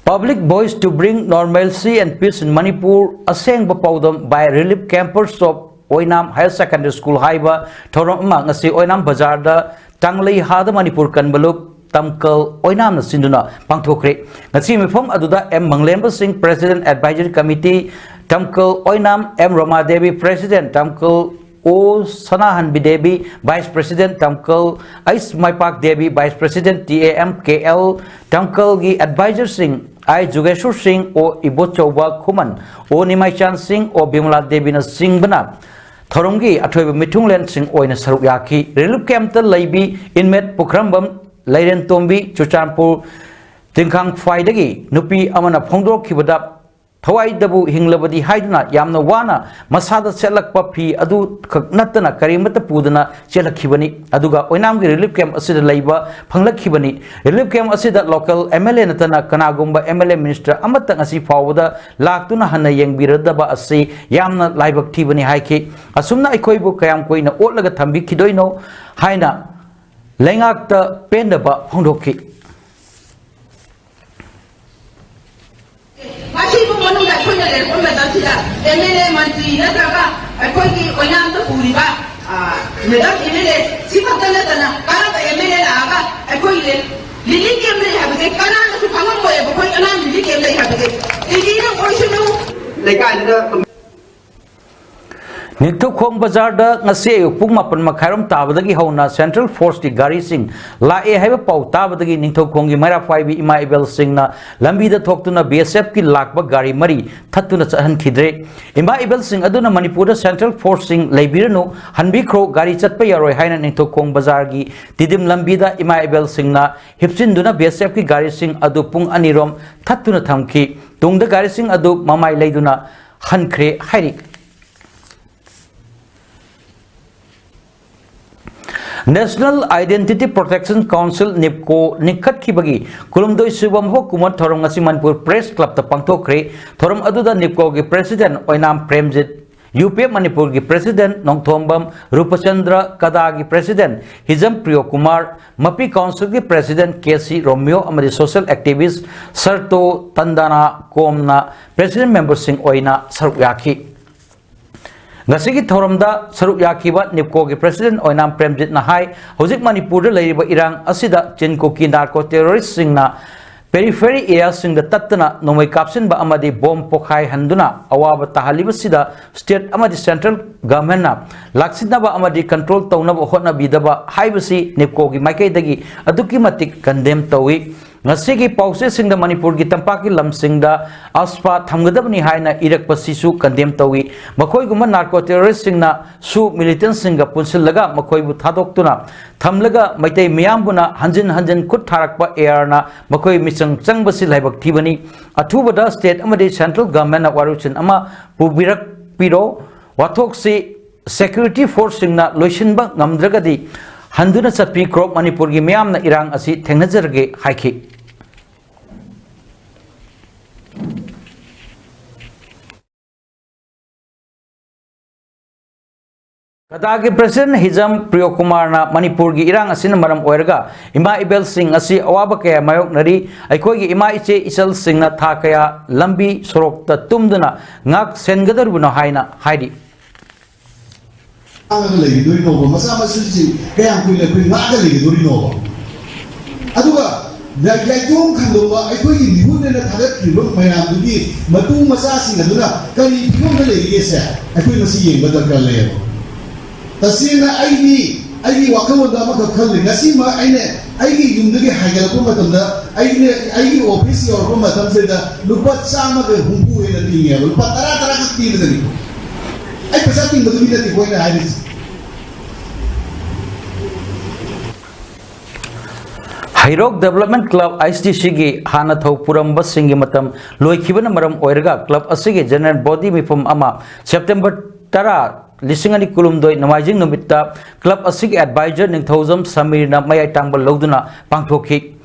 Public Voice to Bring Normalcy and Peace in Manipur, ꯑꯁꯦꯡꯕ ꯄꯥꯎꯗꯝ by Relief Campers of Oinam Higher Secondary School ꯍꯥꯏꯕ ꯊꯧꯔꯝ ꯑꯃ ꯉꯁꯤ ꯑꯣꯏꯅꯥꯝ ꯕꯖꯥꯔꯗ ꯇꯥꯡꯂꯩꯍꯥꯗ ꯃꯅꯤꯄꯨꯔ ꯀꯟꯕ ꯂꯨꯞ ꯇꯝꯀꯜ ꯑꯣꯏꯅꯥꯝꯅ ꯁꯤꯟꯗꯨꯅ ꯄꯥꯡꯊꯣꯛꯈ꯭ꯔꯦ꯫ ꯉꯁꯤ ꯃꯤꯐꯝ ꯑꯗꯨꯗ ꯑꯦꯝ ꯃꯪꯂꯦꯝꯕ ꯁꯤꯡ, President Advisory Committee, ꯇꯝꯀꯜ ꯑꯣꯏꯅꯥꯝ, ꯑꯦꯝ ꯔꯣꯃꯥ ꯗꯦꯕꯤ, President, ꯇꯝꯀꯜ O Sanahanbi Devi, Vice President, ꯇꯝꯀꯜ H Maipak Devi, Vice President, T A M K L, ꯇꯝꯀꯜꯒꯤ advisorꯁꯤꯡ ꯑꯥꯏ ꯖꯨꯒꯦꯁꯣꯔ ꯁꯤꯡ, ꯑꯣ ꯏꯕꯣꯆꯧꯕ ꯈꯨꯃꯟ, ꯑꯣ ꯅꯤꯃꯥꯏꯆꯥꯟ ꯁꯤꯡ, ꯑꯣ ꯕꯤꯃꯂꯥ ꯗꯦꯕꯤꯅꯆꯤꯡꯕꯅ ꯊꯧꯔꯝꯒꯤ ꯑꯊꯣꯏꯕ ꯃꯤꯊꯨꯡꯂꯦꯟꯁꯤꯡ ꯑꯣꯏꯅ ꯁꯔꯨꯛ ꯌꯥꯈꯤ꯫ Relief campꯇ ꯂꯩꯕꯤ ꯏꯟꯃꯦꯠ ꯄꯨꯈ꯭ꯔꯝꯕꯝ, ꯂꯩꯔꯦꯟꯇꯣꯝꯕꯤ, ꯆꯨꯔꯆꯥꯟꯄꯨꯔ ꯇꯤꯡꯈꯥꯡꯐꯥꯏꯗꯒꯤ ꯅꯨꯄꯤ ꯑꯃꯅ ꯐꯣꯡꯗꯣꯔꯛꯈꯤꯕꯗ, ꯊꯋꯥꯏꯗꯕꯨ ꯍꯤꯡꯂꯕꯗꯤ ꯍꯥꯏꯗꯨꯅ ꯌꯥꯝꯅ ꯋꯥꯅ ꯃꯁꯥꯗ ꯁꯦꯠꯂꯛꯄ ꯐꯤ ꯑꯗꯨ ꯈꯛ ꯅꯠꯇꯅ ꯀꯔꯤꯃꯠꯇ ꯄꯨꯗꯅ ꯆꯦꯜꯂꯛꯈꯤꯕꯅꯤ꯫ ꯑꯗꯨꯒ ꯑꯣꯏꯅꯥꯝꯒꯤ relief camp ꯑꯁꯤꯗ ꯂꯩꯕ ꯐꯪꯂꯛꯈꯤꯕꯅꯤ꯫ Relief camp ꯑꯁꯤꯗ local M L A ꯅꯠꯇꯅ ꯀꯅꯥꯒꯨꯝꯕ M L A minister ꯑꯃꯠꯇ ꯉꯁꯤ ꯐꯥꯎꯕꯗ ꯂꯥꯛꯇꯨꯅ ꯍꯟꯅ ꯌꯦꯡꯕꯤꯔꯗꯕ ꯑꯁꯤ ꯌꯥꯝꯅ ꯂꯥꯏꯕꯛ ꯊꯤꯕꯅꯤ ꯍꯥꯏꯈꯤ꯫ ꯑꯁꯨꯝꯅ ꯑꯩꯈꯣꯏꯕꯨ ꯀꯌꯥꯝ ꯀꯨꯏꯅ ꯑꯣꯠꯂꯒ ꯊꯝꯕꯤꯈꯤꯗꯣꯏꯅꯣ ꯍꯥꯏꯅ ꯂꯩꯉꯥꯛꯇ ꯄꯦꯟꯗꯕ ꯐꯣꯡꯗꯣꯛꯈꯤ꯫ ꯃꯁꯤꯕꯨ ꯃꯅꯨꯡꯗ ꯑꯩꯈꯣꯏꯅ ꯂꯩꯔꯛꯄ ꯃꯇꯝꯁꯤꯗ M L A, ꯃꯟꯇ꯭ꯔꯤ ꯅꯠꯇ꯭ꯔꯒ ꯑꯩꯈꯣꯏꯒꯤ ꯑꯣꯏꯅꯥꯝꯗ ꯄꯨꯔꯤꯕ, ꯑ, madam M L A ꯁꯤ ꯈꯛꯇ ꯅꯠꯇꯅ ꯀꯔꯝꯕ M L A ꯂꯥꯛꯑꯒ ꯑꯩꯈꯣꯏꯒꯤ relief camp ꯂꯩ ꯍꯥꯏꯕꯁꯦ ꯀꯅꯥꯅꯁꯨ ꯈꯪꯉꯝꯃꯣꯏꯕ, ꯑꯩꯈꯣꯏ ꯑꯣꯏꯅꯥꯝ relief camp ꯂꯩ ꯍꯥꯏꯕꯁꯦ꯫ ꯇꯤꯚꯤꯗ ꯑꯣꯏꯁꯅꯨ, ꯂꯩꯀꯥꯏꯗꯨꯗ ꯅꯤꯡꯊꯧꯈꯣꯡ ꯕꯖꯥꯔꯗ ꯉꯁꯤ ꯑꯌꯨꯛ ꯄꯨꯡ ꯃꯥꯄꯟ ꯃꯈꯥꯏꯔꯣꯝ ꯇꯥꯕꯗꯒꯤ ꯍꯧꯅ Central Forceꯀꯤ ꯒꯥꯔꯤꯁꯤꯡ ꯂꯥꯛꯑꯦ ꯍꯥꯏꯕ ꯄꯥꯎ ꯇꯥꯕꯗꯒꯤ ꯅꯤꯡꯊꯧꯈꯣꯡꯒꯤ ꯃꯩꯔꯥ ꯄꯥꯏꯕꯤ ꯏꯃꯥ ꯏꯕꯦꯜꯁꯤꯡꯅ ꯂꯝꯕꯤꯗ ꯊꯣꯛꯇꯨꯅ B S Fꯀꯤ ꯂꯥꯛꯄ ꯒꯥꯔꯤ ꯃꯔꯤ ꯊꯠꯇꯨꯅ ꯆꯠꯍꯟꯈꯤꯗ꯭ꯔꯦ꯫ ꯏꯃꯥ ꯏꯕꯦꯜꯁꯤꯡ ꯑꯗꯨꯅ ꯃꯅꯤꯄꯨꯔꯗ Central Forceꯁꯤꯡ ꯂꯩꯕꯤꯔꯅꯨ, ꯍꯟꯕꯤꯈ꯭ꯔꯣ, ꯒꯥꯔꯤ ꯆꯠꯄ ꯌꯥꯔꯣꯏ ꯍꯥꯏꯅ ꯅꯤꯡꯊꯧꯈꯣꯡ ꯕꯖꯥꯔꯒꯤ ꯇꯤꯗꯤꯝ ꯂꯝꯕꯤꯗ ꯏꯃꯥ ꯏꯕꯦꯜꯁꯤꯡꯅ ꯍꯤꯞꯆꯤꯟꯗꯨꯅ B S Fꯀꯤ ꯒꯥꯔꯤꯁꯤꯡ ꯑꯗꯨ ꯄꯨꯡ ꯑꯅꯤꯔꯣꯝ ꯊꯠꯇꯨꯅ ꯊꯝꯈꯤ꯫ ꯇꯨꯡꯗ ꯒꯥꯔꯤꯁꯤꯡ ꯑꯗꯨ ꯃꯃꯥꯏ ꯂꯩꯗꯨꯅ ꯍꯟꯈ꯭ꯔꯦ ꯍꯥꯏꯔꯤ꯫ National Identity Protection Council, NEEPCO, ꯂꯤꯡꯈꯠꯈꯤꯕꯒꯤ ꯀꯨꯟꯍꯨꯝꯗꯣꯏ ꯁꯨꯕ ꯃꯄꯣꯛ ꯀꯨꯝꯑꯣꯟ ꯊꯧꯔꯝ ꯉꯁꯤ ꯃꯅꯤꯄꯨꯔ Press Clubꯇ ꯄꯥꯡꯊꯣꯛꯈ꯭ꯔꯦ꯫ ꯊꯧꯔꯝ ꯑꯗꯨꯗ NEEPCOꯒꯤ President ꯑꯣꯏꯅꯥꯝ ꯄ꯭ꯔꯦꯝꯖꯤꯠ, U P F ꯃꯅꯤꯄꯨꯔꯒꯤ President ꯅꯣꯡꯊꯣꯝꯕꯝ ꯔꯨꯄꯆꯟꯗ꯭ꯔ, ꯀꯗꯥꯒꯤ President ꯍꯤꯖꯝ ꯄ꯭ꯔꯤꯌꯣ ꯀꯨꯃꯥꯔ, ꯃꯄꯤ Councilꯒꯤ President K C ꯔꯣꯃꯤꯌꯣ ꯑꯃꯗꯤ social activist ꯁꯔꯇꯣ ꯇꯟꯗꯥꯅ ꯀꯣꯝꯅ President memberꯁꯤꯡ ꯑꯣꯏꯅ ꯁꯔꯨꯛ ꯌꯥꯈꯤ꯫ ꯉꯁꯤꯒꯤ ꯊꯧꯔꯝꯗ ꯁꯔꯨꯛ ꯌꯥꯈꯤꯕ ꯅꯤꯞꯀꯣꯒꯤ president ꯑꯣꯏꯅꯥꯝ ꯄ꯭ꯔꯦꯝꯖꯤꯠꯅ ꯍꯥꯏ, ꯍꯧꯖꯤꯛ ꯃꯅꯤꯄꯨꯔꯗ ꯂꯩꯔꯤꯕ ꯏꯔꯥꯡ ꯑꯁꯤꯗ ꯆꯤꯟ ꯀꯨꯀꯤ narco terroristꯁꯤꯡꯅ periphery areaꯁꯤꯡꯗ ꯇꯠꯇꯅ ꯅꯣꯡꯃꯩ ꯀꯥꯞꯁꯤꯟꯕ ꯑꯃꯗꯤ bomb ꯄꯣꯈꯥꯏꯍꯟꯗꯨꯅ ꯑꯋꯥꯕ ꯇꯥꯍꯜꯂꯤꯕꯁꯤꯗ state ꯑꯃꯗꯤ central governmentꯅ ꯂꯥꯛꯁꯤꯟꯅꯕ ꯑꯃꯗꯤ control ꯇꯧꯅꯕ ꯍꯣꯠꯅꯕꯤꯗꯕ ꯍꯥꯏꯕꯁꯤ ꯅꯤꯞꯀꯣꯒꯤ ꯃꯥꯏꯀꯩꯗꯒꯤ ꯑꯗꯨꯛꯀꯤ ꯃꯇꯤꯛ condemn ꯇꯧꯏ꯫ ꯉꯁꯤꯒꯤ ꯄꯥꯎꯆꯦꯁꯤꯡꯗ ꯃꯅꯤꯄꯨꯔꯒꯤ ꯇꯝꯄꯥꯛꯀꯤ ꯂꯝꯁꯤꯡꯗ AFSPA ꯊꯝꯒꯗꯕꯅꯤ ꯍꯥꯏꯅ ꯏꯔꯛꯄꯁꯤꯁꯨ condemn ꯇꯧꯏ꯫ ꯃꯈꯣꯏꯒꯨꯝꯕ narco terroristꯁꯤꯡꯅ SoO militantꯁꯤꯡꯒ ꯄꯨꯟꯁꯤꯜꯂꯒ ꯃꯈꯣꯏꯕꯨ ꯊꯥꯗꯣꯛꯇꯨꯅ ꯊꯝꯂꯒ ꯃꯩꯇꯩ ꯃꯤꯌꯥꯝꯕꯨꯅ ꯍꯟꯖꯤꯟ ꯍꯟꯖꯤꯟ ꯈꯨꯠ ꯊꯥꯔꯛꯄ ARꯅ ꯃꯈꯣꯏ ꯃꯤꯆꯪ ꯆꯪꯕꯁꯤ ꯂꯥꯏꯕꯛ ꯊꯤꯕꯅꯤ꯫ ꯑꯊꯨꯕꯗ state ꯑꯃꯗꯤ central governmentꯅ ꯋꯥꯔꯣꯏꯁꯤꯟ ꯑꯃ ꯄꯨꯕꯤꯔꯛꯄꯤꯔꯣ꯫ ꯋꯥꯊꯣꯛꯁꯤ security forceꯁꯤꯡꯅ ꯂꯣꯏꯁꯤꯟꯕ ꯉꯝꯗ꯭ꯔꯒꯗꯤ ꯍꯟꯗꯨꯅ ꯆꯠꯄꯤꯈ꯭ꯔꯣ, ꯃꯅꯤꯄꯨꯔꯒꯤ ꯃꯤꯌꯥꯝꯅ ꯏꯔꯥꯡ ꯑꯁꯤ ꯊꯦꯡꯅꯖꯔꯒꯦ ꯍꯥꯏꯈꯤ꯫ ꯀꯗꯥꯒꯤ president ꯍꯤꯖꯝ ꯄ꯭ꯔꯤꯌꯣꯀꯨꯃꯥꯔꯅ ꯃꯅꯤꯄꯨꯔꯒꯤ ꯏꯔꯥꯡ ꯑꯁꯤꯅ ꯃꯔꯝ ꯑꯣꯏꯔꯒ ꯏꯃꯥ ꯏꯕꯦꯜꯁꯤꯡ ꯑꯁꯤ ꯑꯋꯥꯕ ꯀꯌꯥ ꯃꯥꯌꯣꯛꯅꯔꯤ꯫ ꯑꯩꯈꯣꯏꯒꯤ ꯏꯃꯥ ꯏꯆꯦ ꯏꯆꯜꯁꯤꯡꯅ ꯊꯥ ꯀꯌꯥ ꯂꯝꯕꯤ ꯁꯣꯔꯣꯛꯇ ꯇꯨꯝꯗꯨꯅ ꯉꯥꯛ ꯁꯦꯟꯒꯗꯧꯔꯤꯕꯅꯣ ꯍꯥꯏꯅ ꯍꯥꯏꯔꯤ꯫ ꯉꯥꯛꯑꯒ ꯂꯩꯒꯗꯣꯏꯅꯣꯕ? ꯃꯆꯥ ꯃꯁꯨꯁꯤꯡ ꯀꯌꯥꯝ ꯀꯨꯏꯅ ꯑꯩꯈꯣꯏ ꯉꯥꯛꯑꯒ ꯂꯩꯒꯗꯣꯔꯤꯅꯣꯕ? ꯑꯗꯨꯒ ꯌꯥꯏ-, ꯌꯥꯏꯇꯣꯡ ꯈꯟꯗꯣꯛꯄ ꯑꯩꯈꯣꯏꯒꯤ ꯃꯤꯍꯨꯠꯅꯦꯅ ꯊꯥꯒꯠꯈ꯭ꯔꯤꯕ ꯃꯌꯥꯝꯗꯨꯒꯤ ꯃꯇꯨ ꯃꯆꯥꯁꯤꯡ ꯑꯗꯨꯅ ꯀꯔꯤ ꯐꯤꯕꯝꯗ ꯂꯩꯔꯤꯒꯦꯁꯦ ꯑꯩꯈꯣꯏ ꯉꯁꯤ ꯌꯦꯡꯕ ꯗꯔꯀꯥꯔ ꯂꯩꯌꯦꯕ꯫ ꯇꯁꯦꯡꯅ ꯑꯩꯗꯤ, ꯑꯩꯒꯤ ꯋꯥꯈꯜꯂꯣꯟꯗ ꯑꯃꯈꯛ ꯈꯜꯂꯤ꯫ ꯉꯁꯤꯃꯛ ꯑꯩꯅ ꯑꯩꯒꯤ ꯌꯨꯝꯗꯒꯤ ꯍꯥꯏꯒꯠꯂꯛꯄ ꯃꯇꯝꯗ, ꯑꯩꯅ ꯑꯩꯒꯤ office ꯌꯧꯔꯛꯄ ꯃꯇꯝꯁꯤꯗ ꯂꯨꯄꯥ ꯆꯥꯝꯃꯒ ꯍꯨꯝꯐꯨ ꯍꯦꯟꯅ ꯇꯤꯡꯉꯦꯕ꯫ ꯂꯨꯄꯥ ꯇꯔꯥ, ꯇꯔꯥ ꯈꯛ ꯄꯤꯕꯗꯅꯤ꯫ ꯑꯩ ꯄꯩꯁꯥ ꯇꯤꯡꯕꯗꯨꯒꯤ ꯅꯠꯇꯦꯀꯣ ꯑꯩꯅ ꯍꯥꯏꯔꯤꯁꯦ꯫ ꯍꯩꯔꯣꯛ Development Club, HDCꯒꯤ ꯍꯥꯟꯅ ꯊꯧ ꯄꯨꯔꯝꯕꯁꯤꯡꯒꯤ ꯃꯇꯝ ꯂꯣꯏꯈꯤꯕꯅ ꯃꯔꯝ ꯑꯣꯏꯔꯒ club ꯑꯁꯤꯒꯤ general body ꯃꯤꯐꯝ ꯑꯃ September ꯇꯔꯥ, ꯂꯤꯁꯤꯡ ꯑꯅꯤ ꯀꯨꯟꯍꯨꯝꯗꯣꯏ ꯅꯣꯡꯃꯥꯏꯖꯤꯡ ꯅꯨꯃꯤꯠꯇ club ꯑꯁꯤꯒꯤ advisor ꯅꯤꯡꯊꯧꯖꯝ ꯁꯃꯤꯔꯅ ꯃꯌꯥꯏ ꯇꯥꯡꯕ ꯂꯧꯗꯨꯅ ꯄꯥꯡꯊꯣꯛꯈꯤ꯫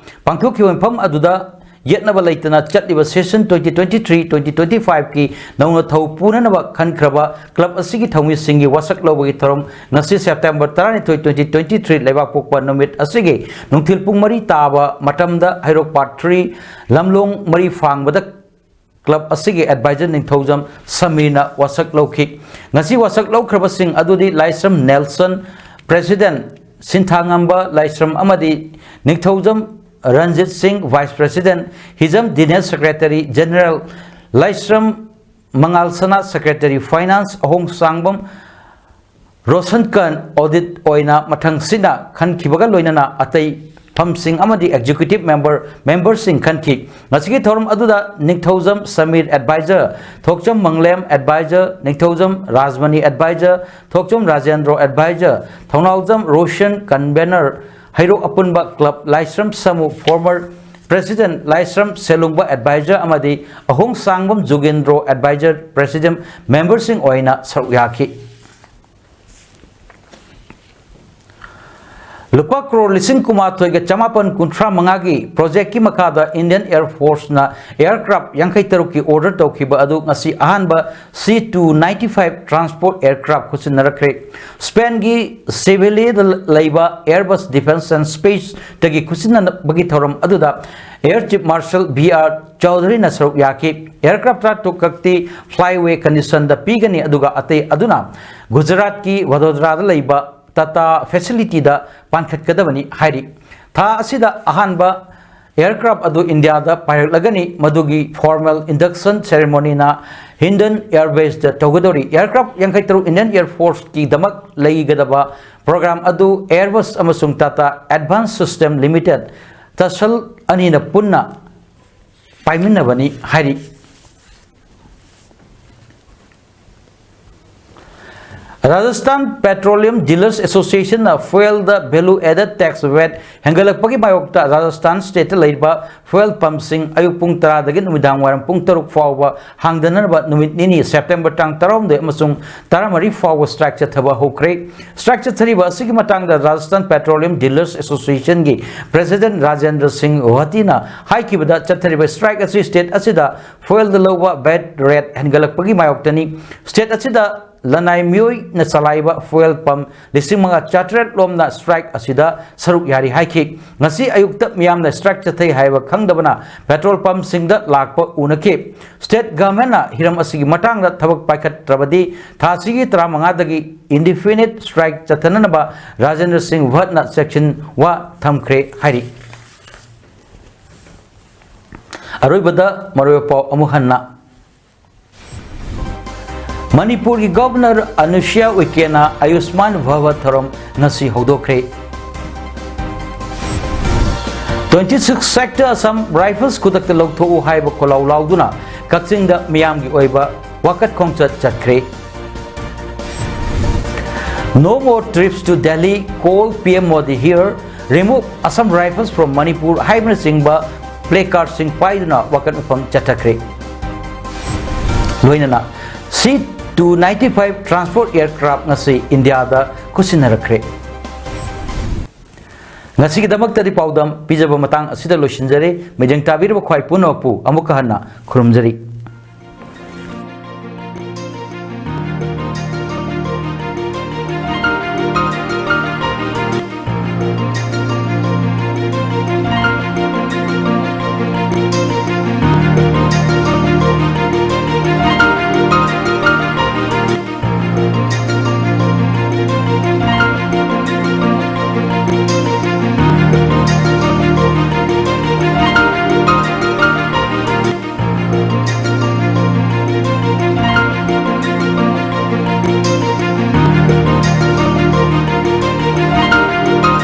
ꯄꯥꯡꯊꯣꯛꯈꯤꯕ ꯃꯤꯐꯝ ꯑꯗꯨꯗ ꯌꯦꯠꯅꯕ ꯂꯩꯇꯅ ꯆꯠꯂꯤꯕ session twenty twenty-three twenty twenty-fiveꯀꯤ ꯅꯧꯅ ꯊꯧ ꯄꯨꯅꯅꯕ ꯈꯟꯈ꯭ꯔꯕ club ꯑꯁꯤꯒꯤ ꯊꯧꯃꯤꯁꯤꯡꯒꯤ ꯋꯥꯁꯛ ꯂꯧꯕꯒꯤ ꯊꯧꯔꯝ ꯉꯁꯤ September ꯇꯔꯥꯅꯤꯊꯣꯏ, twenty twenty-three ꯂꯩꯕꯥꯛꯄꯣꯛꯄ ꯅꯨꯃꯤꯠ ꯑꯁꯤꯒꯤ ꯅꯨꯡꯊꯤꯜ ꯄꯨꯡ ꯃꯔꯤ ꯇꯥꯕ ꯃꯇꯝꯗ ꯍꯩꯔꯣꯛ Part three ꯂꯝꯂꯣꯡ ꯃꯔꯤ ꯐꯥꯡꯕꯗ club ꯑꯁꯤꯒꯤ advisor ꯅꯤꯡꯊꯧꯖꯝ ꯁꯃꯤꯔꯅ ꯋꯥꯁꯛ ꯂꯧꯈꯤ꯫ ꯉꯁꯤ ꯋꯥꯁꯛ ꯂꯧꯈ꯭ꯔꯕꯁꯤꯡ ꯑꯗꯨꯗꯤ ꯂꯥꯏꯁ꯭ꯔꯝ ꯅꯦꯜꯁꯟ, president, ꯁꯤꯟꯊꯥꯉꯝꯕ ꯂꯥꯏꯁ꯭ꯔꯝ ꯑꯃꯗꯤ ꯅꯤꯡꯊꯧꯖꯝ ꯔꯟꯖꯤꯠ ꯁꯤꯡ, vice president, ꯍꯤꯖꯝ ꯗꯤꯅꯦꯁ, secretary general, ꯂꯥꯏꯁ꯭ꯔꯝ ꯃꯉꯥꯜꯁꯅꯥ, secretary finance, ꯑꯍꯣꯡꯁꯥꯡꯕꯝ ꯔꯣꯁꯟꯀꯟ audit ꯑꯣꯏꯅ ꯃꯊꯪꯁꯤꯠꯅ ꯈꯟꯈꯤꯕꯒ ꯂꯣꯏꯅꯅ ꯑꯇꯩ ꯐꯝꯁꯤꯡ ꯑꯃꯗꯤ executive member, memberꯁꯤꯡ ꯈꯟꯈꯤ꯫ ꯉꯁꯤꯒꯤ ꯊꯧꯔꯝ ꯑꯗꯨꯗ ꯅꯤꯡꯊꯧꯖꯝ ꯁꯃꯤꯔ advisor, ꯊꯣꯛꯆꯝ ꯃꯪꯂꯦꯝ advisor, ꯅꯤꯡꯊꯧꯖꯝ ꯔꯥꯖꯃꯅꯤ advisor, ꯊꯣꯛꯆꯝ ꯔꯥꯖꯦꯟꯗ꯭ꯔꯣ advisor, ꯊꯧꯅꯥꯎꯖꯝ ꯔꯣꯁꯟ convener, ꯍꯩꯔꯣꯛ ꯑꯄꯨꯟꯕ club ꯂꯥꯏꯁ꯭ꯔꯝ ꯁꯥꯃꯨ former president, ꯂꯥꯏꯁ꯭ꯔꯝ ꯁꯦꯂꯨꯡꯕ advisor ꯑꯃꯗꯤ ꯑꯍꯣꯡꯁꯥꯡꯕꯝ ꯖꯨꯒꯦꯟꯗ꯭ꯔꯣ advisor president memberꯁꯤꯡ ꯑꯣꯏꯅ ꯁꯔꯨꯛ ꯌꯥꯈꯤ꯫ ꯂꯨꯄꯥ ꯀ꯭ꯔꯣꯔ ꯂꯤꯁꯤꯡ ꯀꯨꯟꯃꯥꯊꯣꯏꯒ ꯆꯃꯥꯄꯟ ꯀꯨꯟꯊ꯭ꯔꯥ ꯃꯉꯥꯒꯤ projectꯀꯤ ꯃꯈꯥꯗ Indian Air Forceꯅ aircraft ꯌꯥꯡꯈꯩ ꯇꯔꯨꯛꯀꯤ order ꯇꯧꯈꯤꯕ ꯑꯗꯨ ꯉꯁꯤ ꯑꯍꯥꯟꯕ C two ninety five transport aircraft ꯈꯨꯠꯁꯤꯟꯅꯔꯛꯈ꯭ꯔꯦ꯫ ꯁ꯭ꯄꯦꯟꯒꯤ ꯁꯦꯚꯤꯂꯤꯌꯥꯗ ꯂꯩꯕ Airbus Defence and Spaceꯇꯒꯤ ꯈꯨꯠꯁꯤꯟꯅꯕꯒꯤ ꯊꯧꯔꯝ ꯑꯗꯨꯗ Air Chief Marshal B R ꯆꯧꯙꯔꯤꯅ ꯁꯔꯨꯛ ꯌꯥꯈꯤ꯫ Aircraft ꯇꯔꯥꯇꯔꯨꯛ ꯈꯛꯇꯤ flyaway conditionꯗ ꯄꯤꯒꯅꯤ, ꯑꯗꯨꯒ ꯑꯇꯩ ꯑꯗꯨꯅ ꯒꯨꯖꯔꯥꯠꯀꯤ ꯚꯗꯣꯗꯔꯥꯗ ꯂꯩꯕ Tata facilityꯗ ꯄꯥꯟꯈꯠꯀꯗꯕꯅꯤ ꯍꯥꯏꯔꯤ꯫ ꯊꯥ ꯑꯁꯤꯗ ꯑꯍꯥꯟꯕ aircraft ꯑꯗꯨ ꯏꯟꯗꯤꯌꯥꯗ ꯄꯥꯏꯔꯛꯂꯒꯅꯤ꯫ ꯃꯗꯨꯒꯤ formal induction ceremonyꯅ Hindon Air Baseꯗ ꯇꯧꯒꯗꯧꯔꯤ꯫ Aircraft ꯌꯥꯡꯈꯩ ꯇꯔꯨꯛ Indian Air Forceꯀꯤꯗꯃꯛ ꯂꯩꯒꯗꯕ program ꯑꯗꯨ Airbus ꯑꯃꯁꯨꯡ Tata Advanced System Limited, TASL, ꯑꯅꯤꯅ ꯄꯨꯟꯅ ꯄꯥꯏꯃꯤꯟꯅꯕꯅꯤ ꯍꯥꯏꯔꯤ꯫ Rajasthan Petroleum Dealers Associationꯅ fuelꯗ value added tax VAT ꯍꯦꯟꯒꯠꯂꯛꯄꯒꯤ ꯃꯥꯌꯣꯛꯇ Rajasthan stateꯇ ꯂꯩꯔꯤꯕ fuel pumpꯁꯤꯡ ꯑꯌꯨꯛ ꯄꯨꯡ ꯇꯔꯥꯗꯒꯤ ꯅꯨꯃꯤꯗꯥꯡ ꯋꯥꯏꯔꯝ ꯄꯨꯡ ꯇꯔꯨꯛ ꯐꯥꯎꯕ ꯍꯥꯡꯗꯅꯅꯕ ꯅꯨꯃꯤꯠ ꯅꯤꯅꯤ, September ꯇꯥꯡ ꯇꯔꯥꯍꯨꯝꯗꯣꯏ ꯑꯃꯁꯨꯡ ꯇꯔꯥꯃꯔꯤ ꯐꯥꯎꯕ strike ꯆꯠꯊꯕ ꯍꯧꯈ꯭ꯔꯦ꯫ Strike ꯆꯠꯊꯔꯤꯕ ꯑꯁꯤꯒꯤ ꯃꯇꯥꯡꯗ Rajasthan Petroleum Dealers Associationꯒꯤ president Rajendra ꯁꯤꯡ ꯒꯨꯋꯥꯍꯥꯇꯤꯅ ꯍꯥꯏꯈꯤꯕꯗ, ꯆꯠꯊꯔꯤꯕ strike ꯑꯁꯤ state ꯑꯁꯤꯗ fuelꯗ ꯂꯧꯕ VAT rate ꯍꯦꯟꯒꯠꯂꯛꯄꯒꯤ ꯃꯥꯌꯣꯛꯇꯅꯤ꯫ State ꯑꯁꯤꯗ ꯂꯅꯥꯏ ꯃꯤꯑꯣꯏꯅ ꯆꯂꯥꯏꯕ fuel pump ꯂꯤꯁꯤꯡ ꯃꯉꯥ ꯆꯥꯇ꯭ꯔꯦꯠ ꯂꯣꯝꯅ strike ꯑꯁꯤꯗ ꯁꯔꯨꯛ ꯌꯥꯔꯤ ꯍꯥꯏꯈꯤ꯫ ꯉꯁꯤ ꯑꯌꯨꯛꯇ ꯃꯤꯌꯥꯝꯅ strike ꯆꯠꯊꯩ ꯍꯥꯏꯕ ꯈꯪꯗꯕꯅ petrol pump ꯁꯤꯡꯗ ꯂꯥꯛꯄ ꯎꯅꯈꯤ꯫ State government ꯅ ꯍꯤꯔꯝ ꯑꯁꯤꯒꯤ ꯃꯇꯥꯡꯗ ꯊꯕꯛ ꯄꯥꯏꯈꯠꯇ꯭ꯔꯕꯗꯤ ꯊꯥ ꯑꯁꯤꯒꯤ ꯇꯔꯥꯃꯉꯥꯗꯒꯤ indefinite strike ꯆꯠꯊꯅꯅꯕ ꯔꯥꯖꯦꯟꯗ꯭ꯔ ꯁꯤꯡ ꯚꯠꯅ ꯆꯦꯛꯁꯤꯟ ꯋꯥ ꯊꯝꯈ꯭ꯔꯦ ꯍꯥꯏꯔꯤ꯫ ꯑꯔꯣꯏꯕꯗ ꯃꯔꯨꯑꯣꯏꯕ ꯄꯥꯎ ꯑꯃꯨꯛ ꯍꯟꯅ꯫ ꯃꯅꯤꯄꯨꯔꯒꯤ Governor ꯑꯅꯨꯁꯨꯏꯌꯥ ꯎꯏꯀꯦꯅ ꯑꯌꯨꯁꯃꯥꯟ ꯚꯥꯚ ꯊꯧꯔꯝ ꯉꯁꯤ ꯍꯧꯗꯣꯛꯈ꯭ꯔꯦ꯫ Twenty six sector Assam Rifles ꯈꯨꯗꯛꯇ ꯂꯧꯊꯣꯛꯎ ꯍꯥꯏꯕ ꯈꯣꯜꯂꯥꯎ ꯂꯥꯎꯗꯨꯅ ꯀꯛꯆꯤꯡꯗ ꯃꯤꯌꯥꯝꯒꯤ ꯑꯣꯏꯕ ꯋꯥꯀꯠ ꯈꯣꯡꯆꯠ ꯆꯠꯈ꯭ꯔꯦ꯫ No more trips to Delhi, call P M Modi here, remove Assam Rifles from Manipur ꯍꯥꯏꯕꯅꯆꯤꯡꯕ placard ꯁꯤꯡ ꯄꯥꯏꯗꯨꯅ ꯋꯥꯀꯠ ꯃꯐꯝ ꯆꯠꯊꯈ꯭ꯔꯦ꯫ ꯂꯣꯏꯅꯅ C two ninety five transport aircraft ꯉꯁꯤ ꯏꯟꯗꯤꯌꯥꯗ ꯈꯨꯠꯁꯤꯟꯅꯔꯛꯈ꯭ꯔꯦ꯫ ꯉꯁꯤꯒꯤꯗꯃꯛꯇꯗꯤ ꯄꯥꯎꯗꯝ ꯄꯤꯖꯕ ꯃꯇꯥꯡ ꯑꯁꯤꯗ ꯂꯣꯏꯁꯤꯟꯖꯔꯦ꯫ ꯃꯤꯠꯌꯦꯡ ꯇꯥꯕꯤꯔꯕ ꯈ꯭ꯋꯥꯏ ꯄꯨꯝꯅꯃꯛꯄꯨ ꯑꯃꯨꯛꯀ ꯍꯟꯅ ꯈꯨꯔꯨꯝꯖꯔꯤ꯫